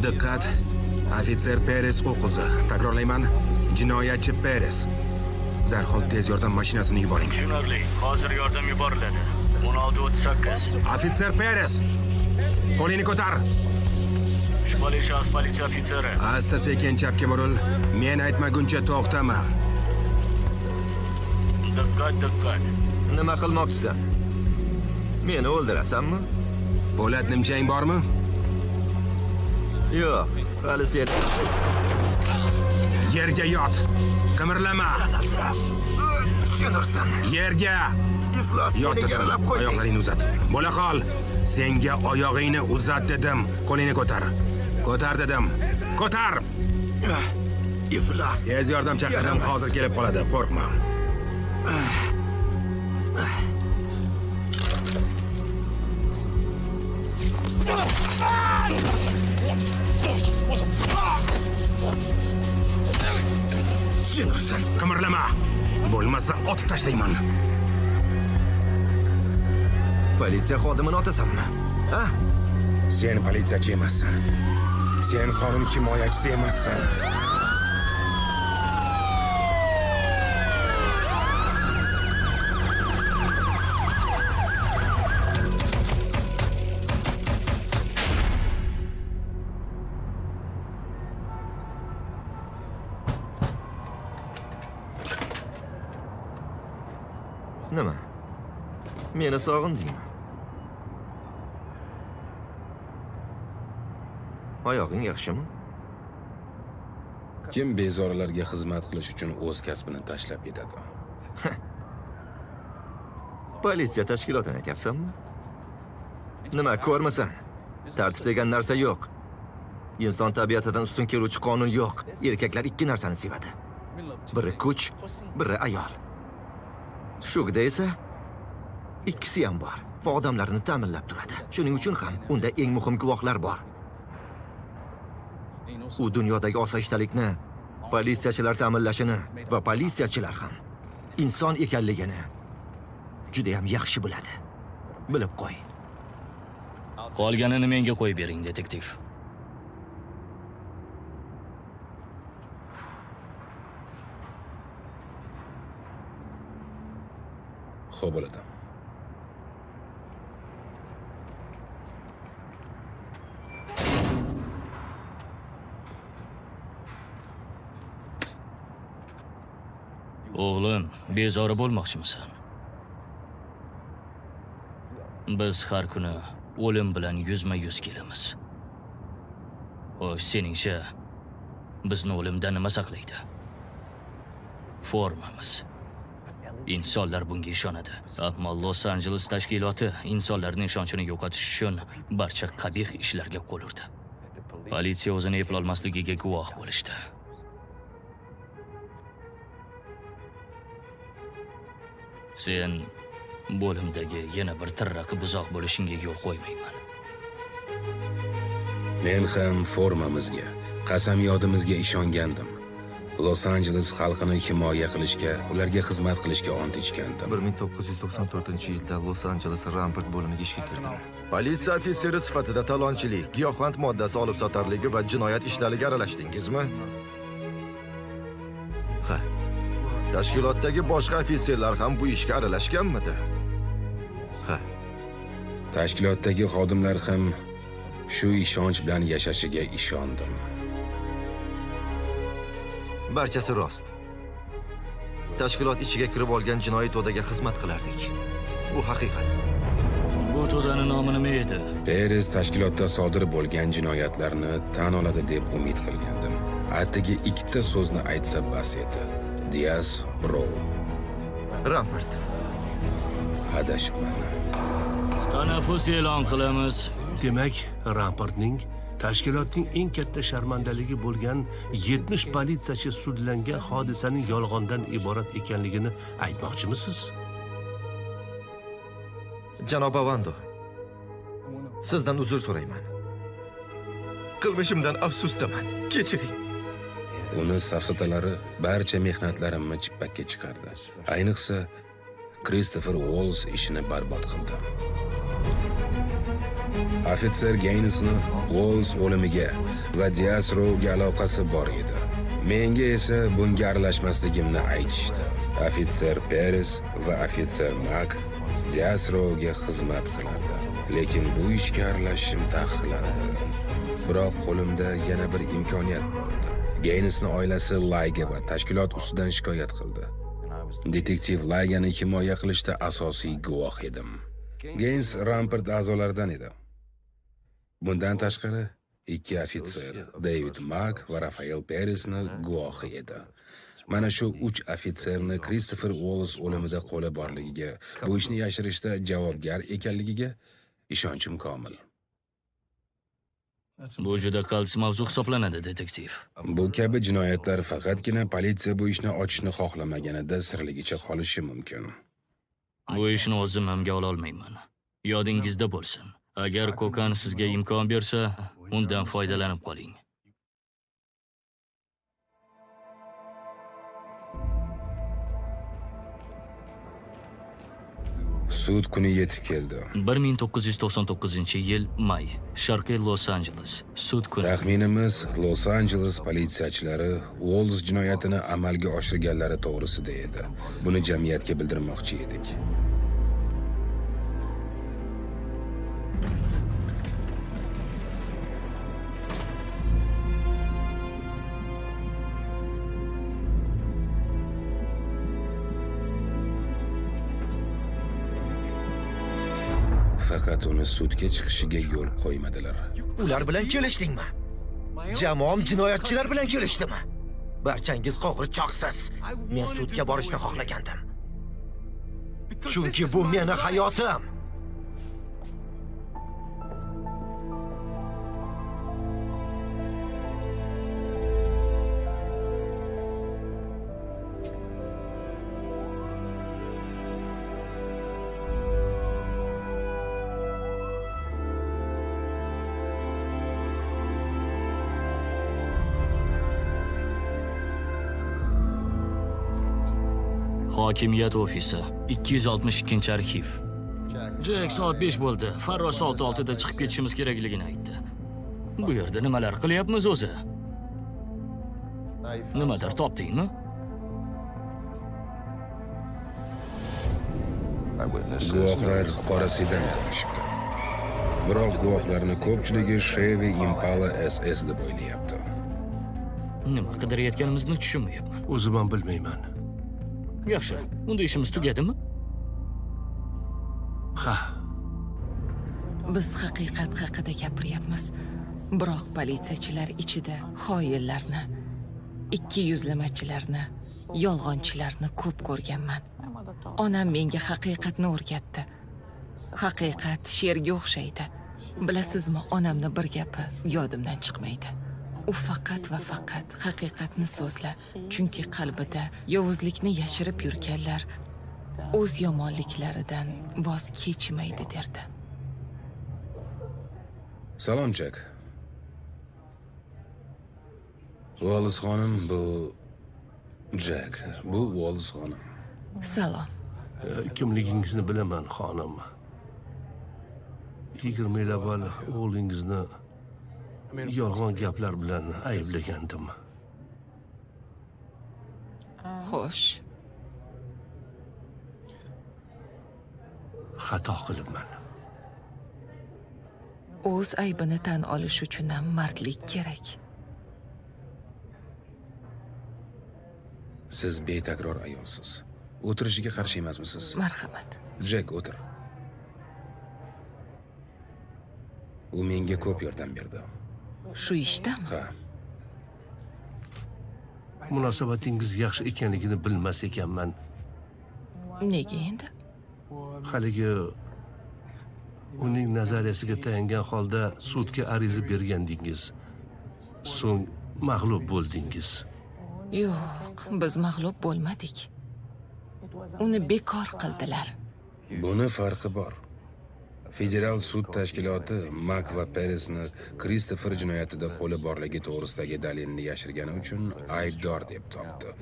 Diqqat, ofitser Perez o'q uzdi. Takrorlayman, jinoyatchi Perez. Darhol tez yordam mashinasini yuboring. Tushunarli. Hozir yordam yuboriladi. 16:38. Ofitser Perez! Qo'lingni ko'tar. Shubhali shaxs politsiya ofitseri. Asta sekin chapga buril. Men aytmaguncha to'xtama. Diqqat, diqqat. Nima qilmoqchisan? Meni o'ldirasanmi? Po'lat nimchang bormi? Yo'q, hali sen Yerga yot. Qimirlama. Tushunursan. Yerga. Iflos Yot meni dedim. yaralab qo'yding. Oyoqlaringni uzat. Bo'la qol. Senga oyog'ingni uzat dedim. Qo'lingni ko'tar. Ko'tar dedim. Ko'tar. Iflos. Tez yordam chaqirdim, Yaramas. hozir kelib qoladi. Qo'rqma. Tushunursan. Qimirlama. Bo'lmasa otib tashlayman. Politsiya xodimini otasanmi? Ha? Sen politsiyachi emassan. Sen qonun himoyachisi emassan. Nima? Meni sog'indingmi? Oyog'ing yaxshimi? Kim bezorilarga xizmat qilish uchun o'z kasbini tashlab ketadi? Politsiya tashkilotini aytyapsanmi? Nima, ko'rmasan? Tartib degan narsa yo'q. Inson tabiatidan ustun keluvchi qonun yo'q. Erkaklar ikki narsani sevadi. Biri kuch, biri ayol. Shugda esa ikkisi ham bor va odamlarni ta'minlab turadi. Shuning uchun ham unda eng muhim guvohlar bor. U dunyodagi osoyishtalikni politsiyachilar ta'minlashini va politsiyachilar ham inson ekanligini juda ham yaxshi biladi. Bilib qo'y. Qolganini menga qo'yib bering, detektiv. Xo'p bo'ladi. O'g'lim, bezori bo'lmoqchimisan? Biz har kuni o'lim bilan yuzma-yuz kelamiz. Xo'sh, seningcha bizni o'limdan nima saqlaydi? Formamiz. Insonlar bunga ishonadi. Ammo Los Angeles tashkiloti insonlarning ishonchini yo'qotish uchun barcha qabih ishlarga qo'l urdi. Politsiya o'zini eplolmasligiga guvoh bo'lishdi. Sen bo'limdagi yana bir tirraqi buzoq bo'lishingga yo'l qo'ymayman. Men ham formamizga, qasamyodimizga ishongandim. Los-Anjeles xalqini himoya qilishga, ularga xizmat qilishga ont ichgandim. 1994-yilda Los-Anjeles Rampart bo'limiga ishga kirdim. Politsiya ofitseri sifatida talonchilik, giyohvand moddasi olib sotarligi va jinoyat ishlariga aralashdingizmi? Ha. Tashkilotdagi boshqa ofitserlar ham bu ishga aralashganmidi? Ha. Tashkilotdagi xodimlar ham shu ishonch bilan yashashiga ishondim. Barchasi rost. Tashkilot ichiga kirib olgan jinoiy to'daga xizmat qilardik. Bu haqiqat. Bu to'dani nomi nima edi? Perez tashkilotda sodir bo'lgan jinoyatlarni tan oladi deb umid qilgandim. Atigi ikkita so'zni aytsa bas edi. Diaz Rou. Rampart. Adashibman. Tanaffus e'lon qilamiz. Demak, Rampartning tashkilotning eng katta sharmandaligi bo'lgan 70 politsiyachi sudlangan hodisaning yolg'ondan iborat ekanligini aytmoqchimisiz? Janob Avando, sizdan uzr so'rayman. Qilmishimdan afsusdaman. Kechiring. Uni safsatalari barcha mehnatlarimni chippakka chiqardi. Ayniqsa, Kristofer Uolz ishini barbod qildi. Ofitser Geynesni Uolz o'limiga va Diaz Rouga aloqasi bor edi. Menga esa bunga aralashmasligimni aytishdi. Ofitser Perez va ofitser Mak Diaz Rouga xizmat qilardi. Lekin bu ishga aralashishim taqiqlandi. Biroq qo'limda yana bir imkoniyat bor edi. Geynesning oilasi Layga va tashkilot ustidan shikoyat qildi. Detektiv Laygani himoya qilishda asosiy guvoh edim. Geynes Rampart a'zolaridan edi. Bundan tashqari, ikki ofitser David Mak va Rafael Peresni guvohi edi. Mana shu 3 ofitserni Kristofer Uolz o'limida qo'li borligiga, bu ishni yashirishda javobgar ekanligiga ishonchim komil. Bu juda qaltis mavzu hisoblanadi, detektiv. Bu kabi jinoyatlar faqatgina politsiya bu ishni ochishni xohlamaganida sirligicha qolishi mumkin. Bu ishni o'zim zimmamga ola olmayman. Yodingizda bo'lsin. Agar Kokan sizga imkon bersa, undan foydalanib qoling. Sud kuni yetib keldi. 1999-yil may, Sharqiy Los-Anjeles. Sud kuni. Taxminimiz, Los-Anjeles politsiyachilari Uolz jinoyatini amalga oshirganlari to'g'risida edi. Buni jamiyatga bildirmoqchi edik. Faqat uni sudga chiqishiga yo'l qo'ymadilar. Ular bilan kelishdingmi? Jamoam jinoyatchilar bilan kelishdimi? Barchangiz qo'g'irchoqsiz. Men sudga borishni xohlagandim. Chunki bu meni hayotim. Hokimiyat ofisi, 262-arxiv. Jek, soat 5 bo'ldi. Farro soat 6da chiqib ketishimiz kerakligini aytdi. Bu yerda nimalar qilyapmiz o'zi? Nimadir topdingmi? Guvohlar qora sedan ko'rishibdi. Biroq guvohlarning ko'pchiligi Chevy Impala SS deb o'ylayapti. Nima qidirayotganimizni tushunmayapman. O'zim ham bilmayman. Yaxshi, unda ishimiz tugadimi? Ha. Biz haqiqat haqida gapiryapmiz. Biroq politsiyachilar ichida xoinlarni, ikki yuzlamachilarni, yolg'onchilarni ko'p ko'rganman. Onam menga haqiqatni o'rgatdi. Haqiqat sherga o'xshaydi. Bilasizmi, onamni bir gapi yodimdan chiqmaydi. U faqat va faqat haqiqatni so'zla, chunki qalbida yovuzlikni yashirib yurganlar O'z yomonliklaridan voz kechmaydi derdi. Salom, Jek. Wallace xonim, bu Jek, bu Wallace xonim. Salom. Kimligingizni bilaman, xonim. 20 yil avval o'g'lingizni yolg'on gaplar bilan ayblagandim. Xo'sh. Xato qilibman. O'z aybini tan olish uchun ham mardlik kerak. Siz betakror ayolsiz. O'tirishiga qarshi emasmisiz? Marhamat. Jek, o'tir. U menga ko'p yordam berdi. Shu ishdami? Ha. Munosabatingiz yaxshi ekanligini bilmas ekanman. Nega endi? Haligi uning nazariyasiga tayangan holda sudga ariza bergandingiz. So'ng mag'lub bo'ldingiz. Yo'q, biz mag'lub bo'lmadik. Uni bekor qildilar. Buni farqi bor. Federal sud tashkiloti Mak va Peresni Kristofer jinoyatida qo'li borligi to'g'risidagi dalilni yashirgani uchun aybdor deb topdi.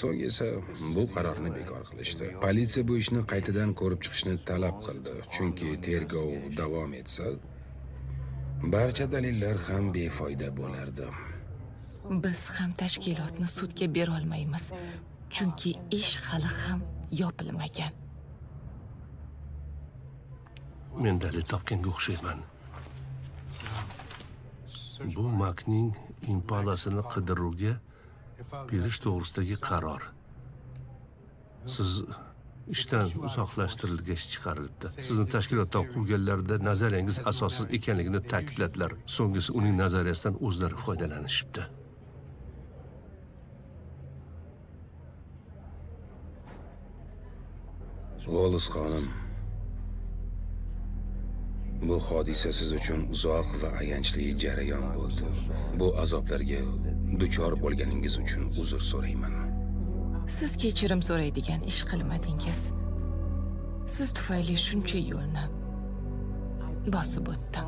So'ng esa bu qarorni bekor qilishdi. Politsiya bu ishni qaytadan ko'rib chiqishni talab qildi, chunki tergov davom etsa, barcha dalillar ham befoyda bo'lardi. Biz ham tashkilotni sudga bera olmaymiz, chunki ish hali ham yopilmagan. Men dalil topganga o'xshayman. Bu Makning Impalasini qidiruvga berish to'g'risidagi qaror. Siz ishdan uzoqlashtirilgach chiqarilibdi. Sizni tashkilotdan quvganlarida nazariyangiz asossiz ekanligini ta'kidladilar. So'nggisi uning nazariyasidan o'zlari foydalanishibdi. Wallace xonim, bu hodisa siz uchun uzoq va ayanchli jarayon bo'ldi. Bu azoblarga duchor bo'lganingiz uchun uzr so'rayman. Siz kechirim so'raydigan ish qilmadingiz. Siz tufayli shuncha yo'lni bosib o'tdim.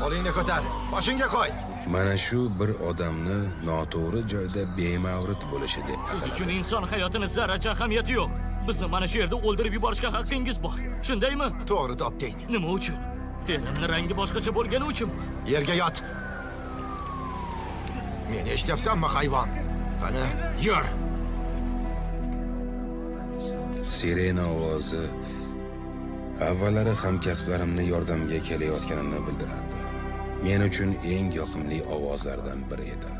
Qo'lingni ko'tar, boshingga qo'y. Mana shu bir odamni noto'g'ri joyda bemavrid bo'lishi deb. Siz uchun inson hayotini zarracha ahamiyati yo'q. Bizni mana shu yerda o'ldirib yuborishga haqqingiz bor. Shundaymi? To'g'ri topding. Nima uchun? Terimni rangi boshqacha bo'lgani uchunmi? Yerga yot. Meni eshityapsanmi, hayvon? Qani, yur. Sirena ovozi avvallari hamkasblarimni yordamga kelayotganini bildirardi. Men uchun eng yoqimli ovozlardan biri edi.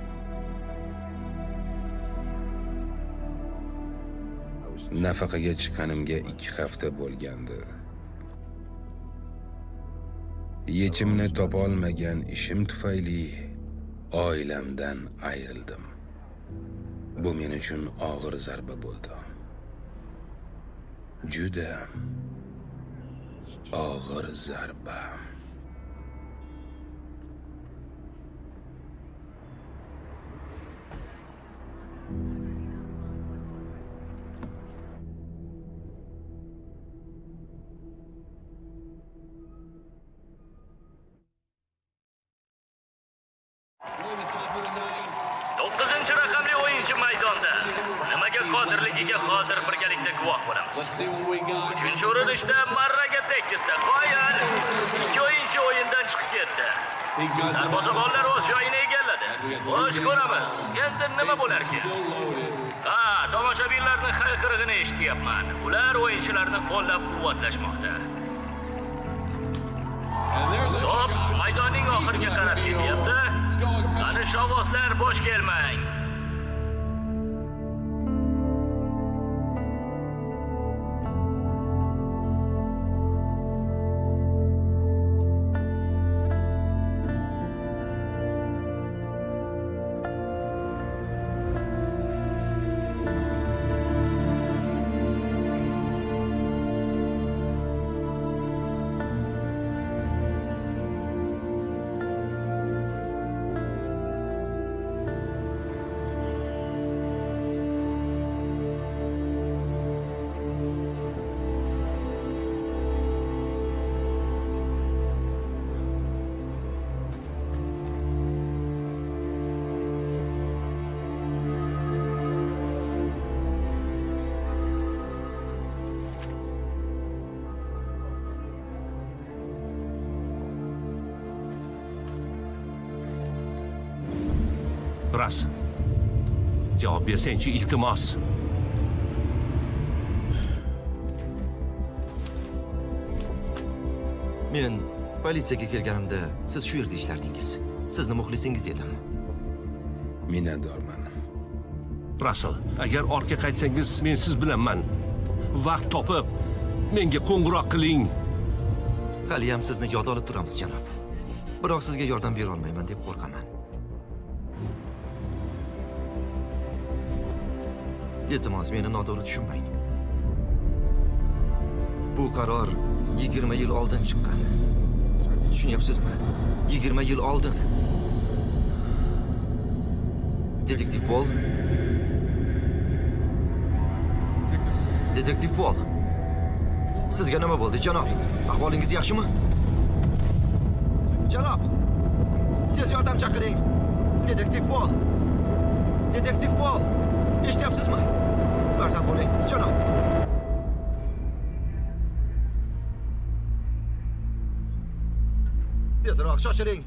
Nafaqaga chiqqanimga 2 hafta bo'lgandi. Yechimni topa olmagan ishim tufayli oilamdan ayrildim. Bu men uchun og'ir zarba bo'ldi. Juda og'ir zarba. Raqamli o'yinchi maydonda. Nimaga qodirligiga hozir birgalikda guvoh bo'lamiz. 3-urinishda marraga tekkizdi. Qoyil. 2 o'yinchi o'yindan chiqib ketdi. Darvozabonlar o'z joyini egalladi. Xo'sh, ko'ramiz. Endi nima bo'larkan? Ha, tomoshabinlarning hayqirig'ini eshityapman. Ular o'yinchilarni qo'llab-quvvatlashmoqda. To'p maydonning oxiriga qarab ketyapti. Qani shovvozlar, bo'sh kelmang. Ras. Javob bersangchi, iltimos. Men politsiyaga kelganimda siz shu yerda ishlardingiz. Sizni muxlisingiz edim. Minnatdorman. Russell, agar ortga qaytsangiz, men siz bilanman. Vaqt topib, menga qo'ng'iroq qiling. Haliyam sizni yod olib turamiz, janob. Biroq sizga yordam bera olmayman deb qo'rqaman. Iltimos, meni noto'g'ri tushunmang. Bu qaror 20 yil oldin chiqqan. Tushunyapsizmi? 20 yil oldin. Detektiv Pol. Detektiv Pol. Sizga nima bo'ldi, janob? Ahvolingiz yaxshimi? Janob! Tez yordam chaqiring. Detektiv Pol. Detektiv Pol. Eshityapsizmi? Yordam bo'ling, janob. Tezroq shoshiling.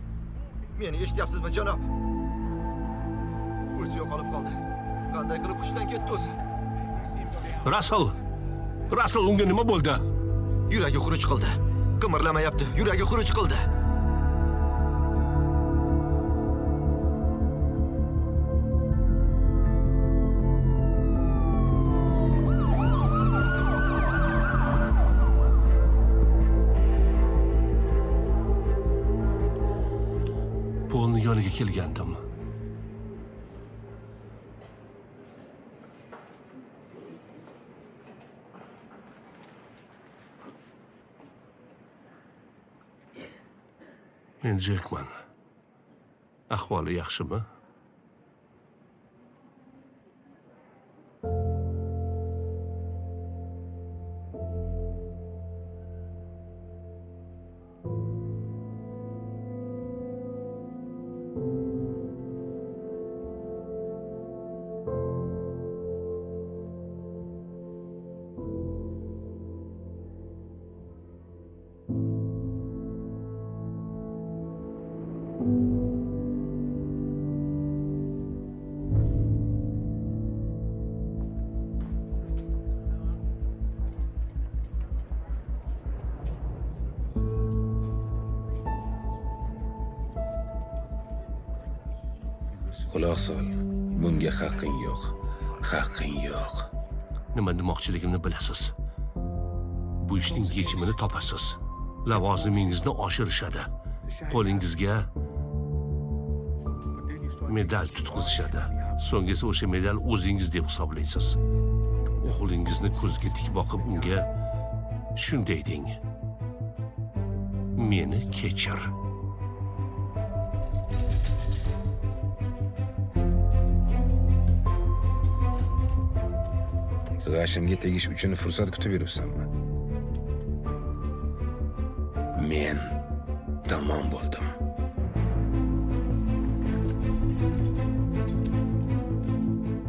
Meni eshityapsizmi, janob? O'zi yo'qolib qoldi. Qanday qilib hushidan ketdi o'zi? Russell! Russell, unga nima bo'ldi? Yuragi xuruj qildi. Qimirlamayapti. Yuragi xuruj qildi. Polni yoniga kelgandim. Men Jekman. Ahvoli yaxshimi? Quloq sol, bunga haqqing yo'q. Haqqing yo'q. Nima demoqchiligimni bilasiz. Bu ishning yechimini topasiz. Lavozimingizni oshirishadi. Qo'lingizga medal tutqizishadi. So'ng esa o'sha medal o'zingiz deb hisoblaysiz. O'g'lingizni ko'ziga tik boqib unga shunday deng: meni kechir. G'ashimga tegish uchun fursat kutib yuribsanmi? Men tamom bo'ldim.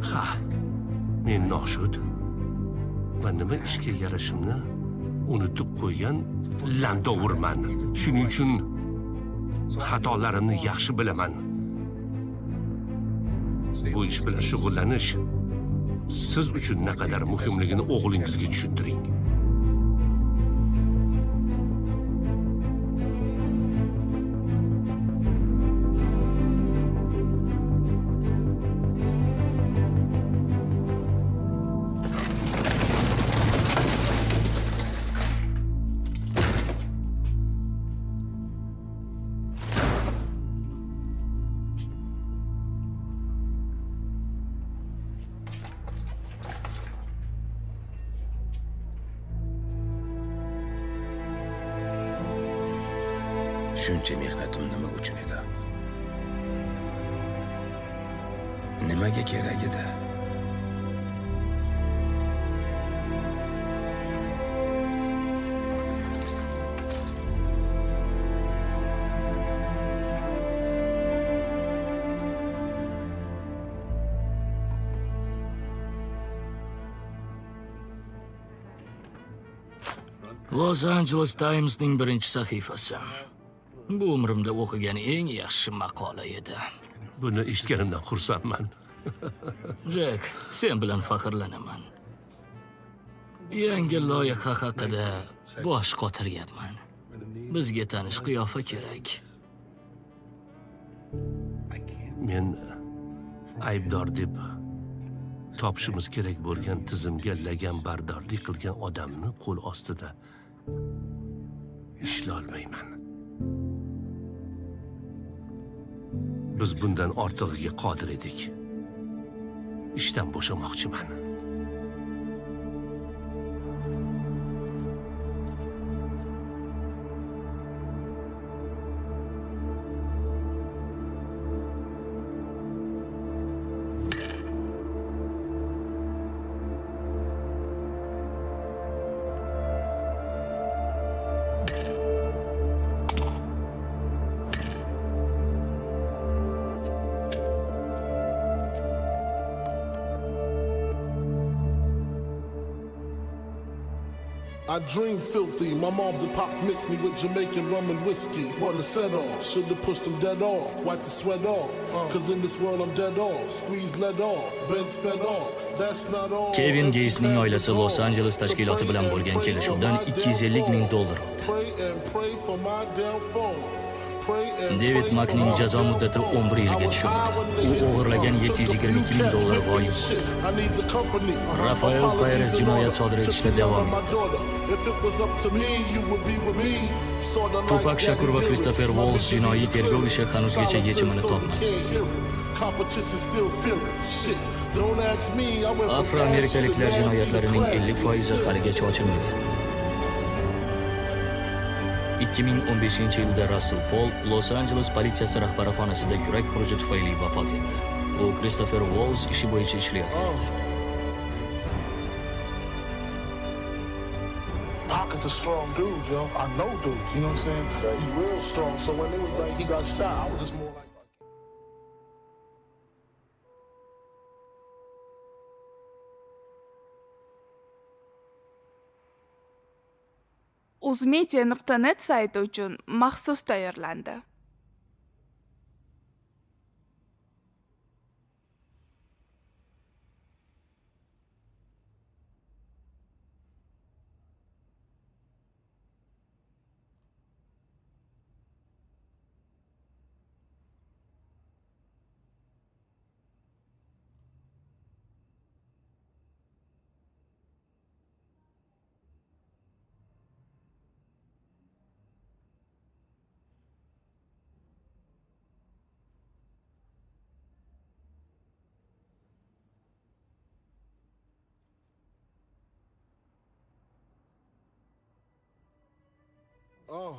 Ha, men noshud va nima ishga yarashimni unutib qo'ygan landovurman. Shuning uchun xatolarimni yaxshi bilaman. Bu ish bilan shug'ullanish siz uchun naqadar muhimligini o'g'lingizga tushuntiring. Shuncha mehnatim nima uchun edi? Nimaga kerak edi? Los Angeles Times'ning birinchi sahifasi. Bu umrimda o'qigan eng yaxshi maqola edi. Buni eshitganimdan xursandman. Jek, sen bilan faxrlanaman. Yangi loyiha haqida bosh qotiryapman. Bizga tanish qiyofa kerak. Men aybdor deb topishimiz kerak bo'lgan tizimga laganbardorlik qilgan odamni qo'l ostida ishlolmayman. Biz bundan ortig'iga qodir edik. Ishdan bo'shamoqchiman. I dream filthy. My moms and pops mixed me with Jamaican rum and whiskey. What a set off. Should've pushed them dead off. Wipe the sweat off. Cause in this world I'm dead off. Squeeze let off. Been sped off. That's not all. Kevin Geysning oilasi Los Angeles tashkiloti bilan bo'lgan kelishuvdan $250,000 oldi. Pray and pray for my downfall. Pray and David Makning jazo muddati 11 yilga tushirildi. U o'g'irlagan $722,000 g'oyib bo'ldi. I need the company. Rafael Perez jinoyat sodir etishda davom etdi. If it was up to me, you would be with me. Sorta like Tupak Shakur va Kristofer Walls jinoiy tergov ishi hanuzgacha yechimini topmadi. can't hear it. Competition still fear it. Shit. Don't ask me. I went from Afroamerikaliklar ashy to nasty to jinoyatlarining classy. 50% haligacha ochilmagan. 2015-yilda Russell Paul Los Angeles politsiyasi rahbari xonasida yurak xuruji tufayli vafot etdi. U Kristofer Walls ishi bo'yicha ishlayotgan edi. Pocket's a strong dude, yo. I know dude. You know what I'm saying? He's real strong. So when it was like he got shot, I was just more like. Uzmedia.net sayti uchun maxsus tayyorlandi. Oh.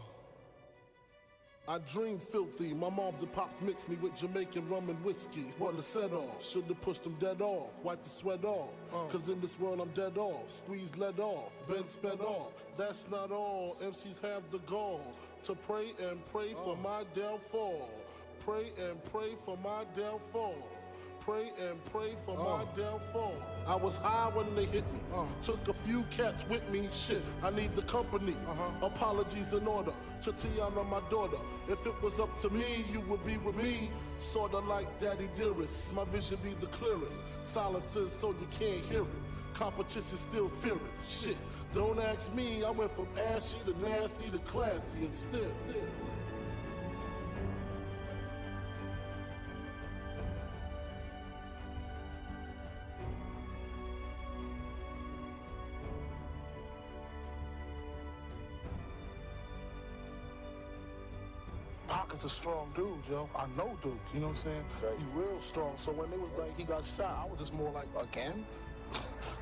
I dream filthy. My moms and pops mixed me with Jamaican rum and whiskey. What a set off. Should've pushed them dead off. Wipe the sweat off. Cause in this world I'm dead off. Squeeze let off. Been sped off. That's not all. MCs have the gall to pray and pray for my downfall. Pray and pray for my downfall. Pray and pray for my downfall. I was high when they hit me. Took a few cats with me. Shit, I need the company. Apologies in order to Tiana, my daughter. If it was up to me, you would be with me. Sorta like Daddy Dearest. My vision be the clearest. Silences so you can't hear it. Competition still fear it. Shit, don't ask me. I went from ashy to nasty to classy and still. Pocket's a strong dude, yo. I know dude, you know what I'm saying? He's real strong. So when they was like he got shot, I was just more like, again?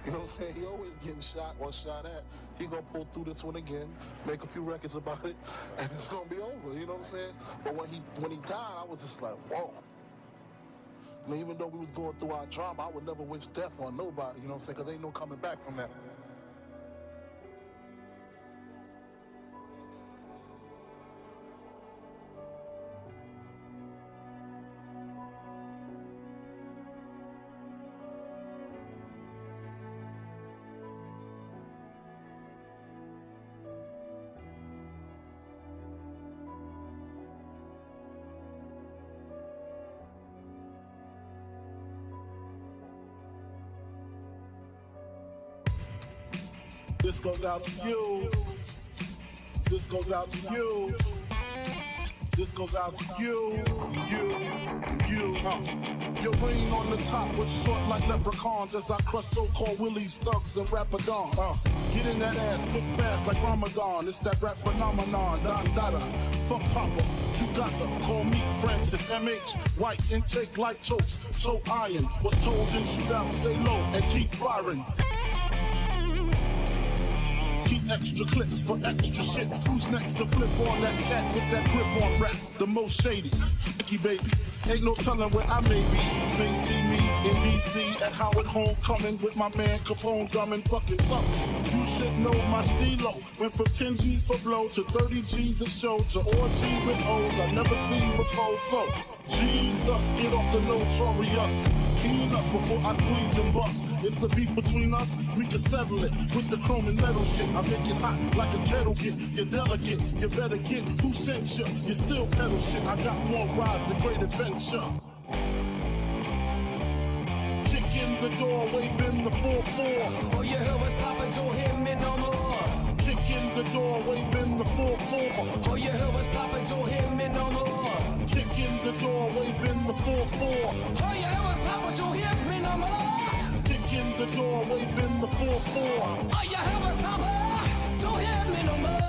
You know what I'm saying? He always getting shot or shot at. He gonna pull through this one again, make a few records about it, and it's gonna be over, you know what I'm saying? But when he died, I was just like, whoa. I mean, even though we was going through our drama, I would never wish death on nobody, you know what I'm saying? Because ain't no coming back from that. goes out to you. This goes out to you. This goes out to you, you, you. Your reign on the top was short like leprechauns as I crush so-called willies, thugs, and rapadons. Get in that ass, quick fast like Ramadan. It's that rap phenomenon, Don Dada. Fuck Papa, you got to call me Francis M.H. White intake like toast, so iron. Was told in shootout, stay low and keep firing. Keep extra clips for extra shit. Who's next to flip on that cat with that grip on rap? The most shady, Icky baby. Ain't no telling where I may be. May see me in DC at Howard Homecoming with my man Capone drumming fucking something. You should know my stilo. Went from 10 G's for blow to 30 G's a show to orgies with O's I never seen before. So Jesus, get off the notorious. Peanuts before I squeeze and bust. If the beef between us, we can settle it with the chrome and metal shit. I make it hot like a kettle get. You're delicate, you better get who sent you. You still pedal shit. I got more rides than Great Adventure. Kick in the door, waving the 4-4. All you heard was Papa, don't hit me no more. Kick in the door, waving the 4-4. All you heard was Papa, don't hit me no more. Kick in the door, waving the 4-4. All you heard was Papa, don't hit me no more. Kick in the door, waving the 4-4. All you heard was Papa, don't hit me no more.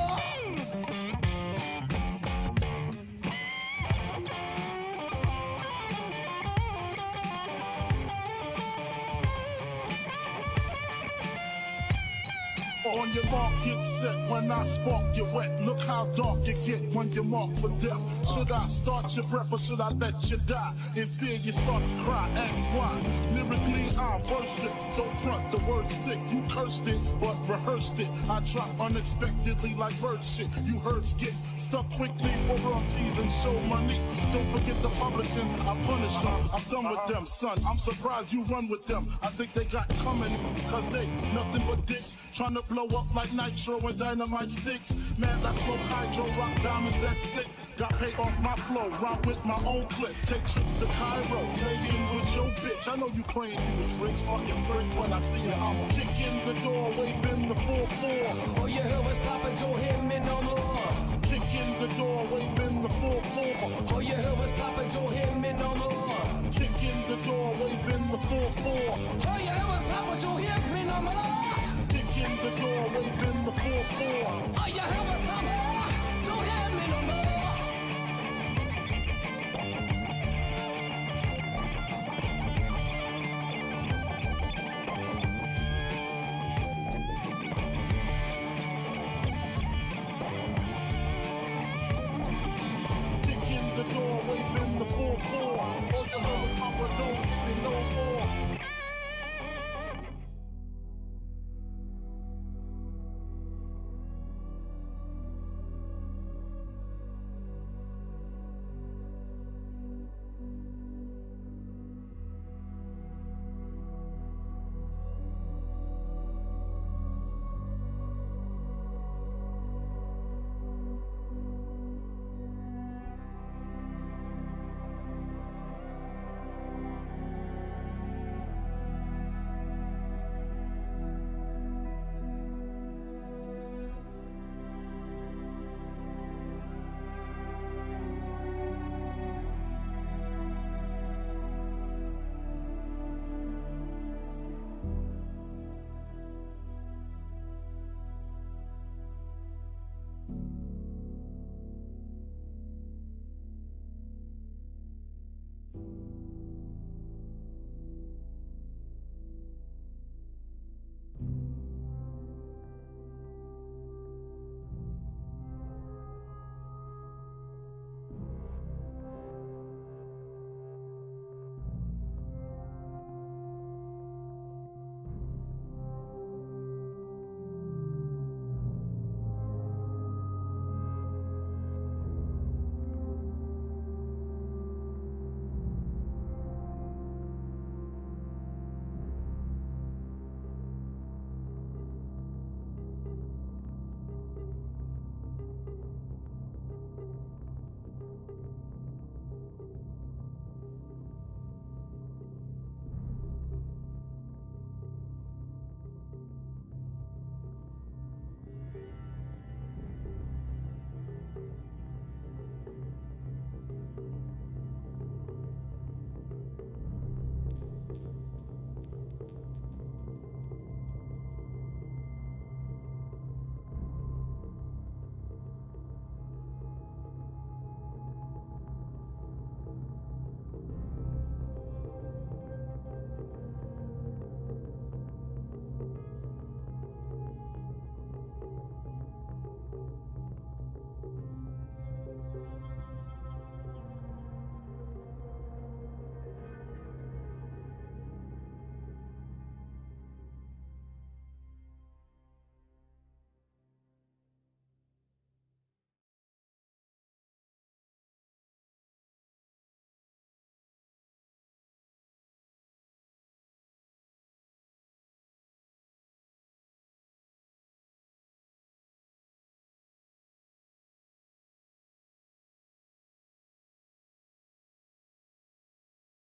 On your mark, get set. When I spark, you wet. Look how dark you get when you mark for death. Should I start your breath or should I let you die? In fear, you start to cry. Ask why. Lyrically, I'm worship. Don't front the word sick. You cursed it, but rehearsed it. I drop unexpectedly like bird shit. You herbs get stuck quickly for royalties and show money. Don't forget the publishing. I punish them. I'm done with them, son. I'm surprised you run with them. I think they got coming, cause they nothing but dicks. Trying to blow up like nitro and dynamite sticks. Man, I smoke hydro, rock diamonds, that's sick. Got paid off my flow, rhyme with my own clip. Take trips to Cairo, lay in with your bitch. I know you praying you was rich, fucking prick. When I see you, I'ma kick in the door, waving the 4-4. All you heard was Papa, don't hit me no more. Kick in the door, waving the 4-4. All you heard was Papa, don't hit me no more. Kick in the door, waving the 4-4. All you heard was Papa, don't hit me no more. Kick in the door, waving the 4-4. All you heard was Papa, don't hit me no more.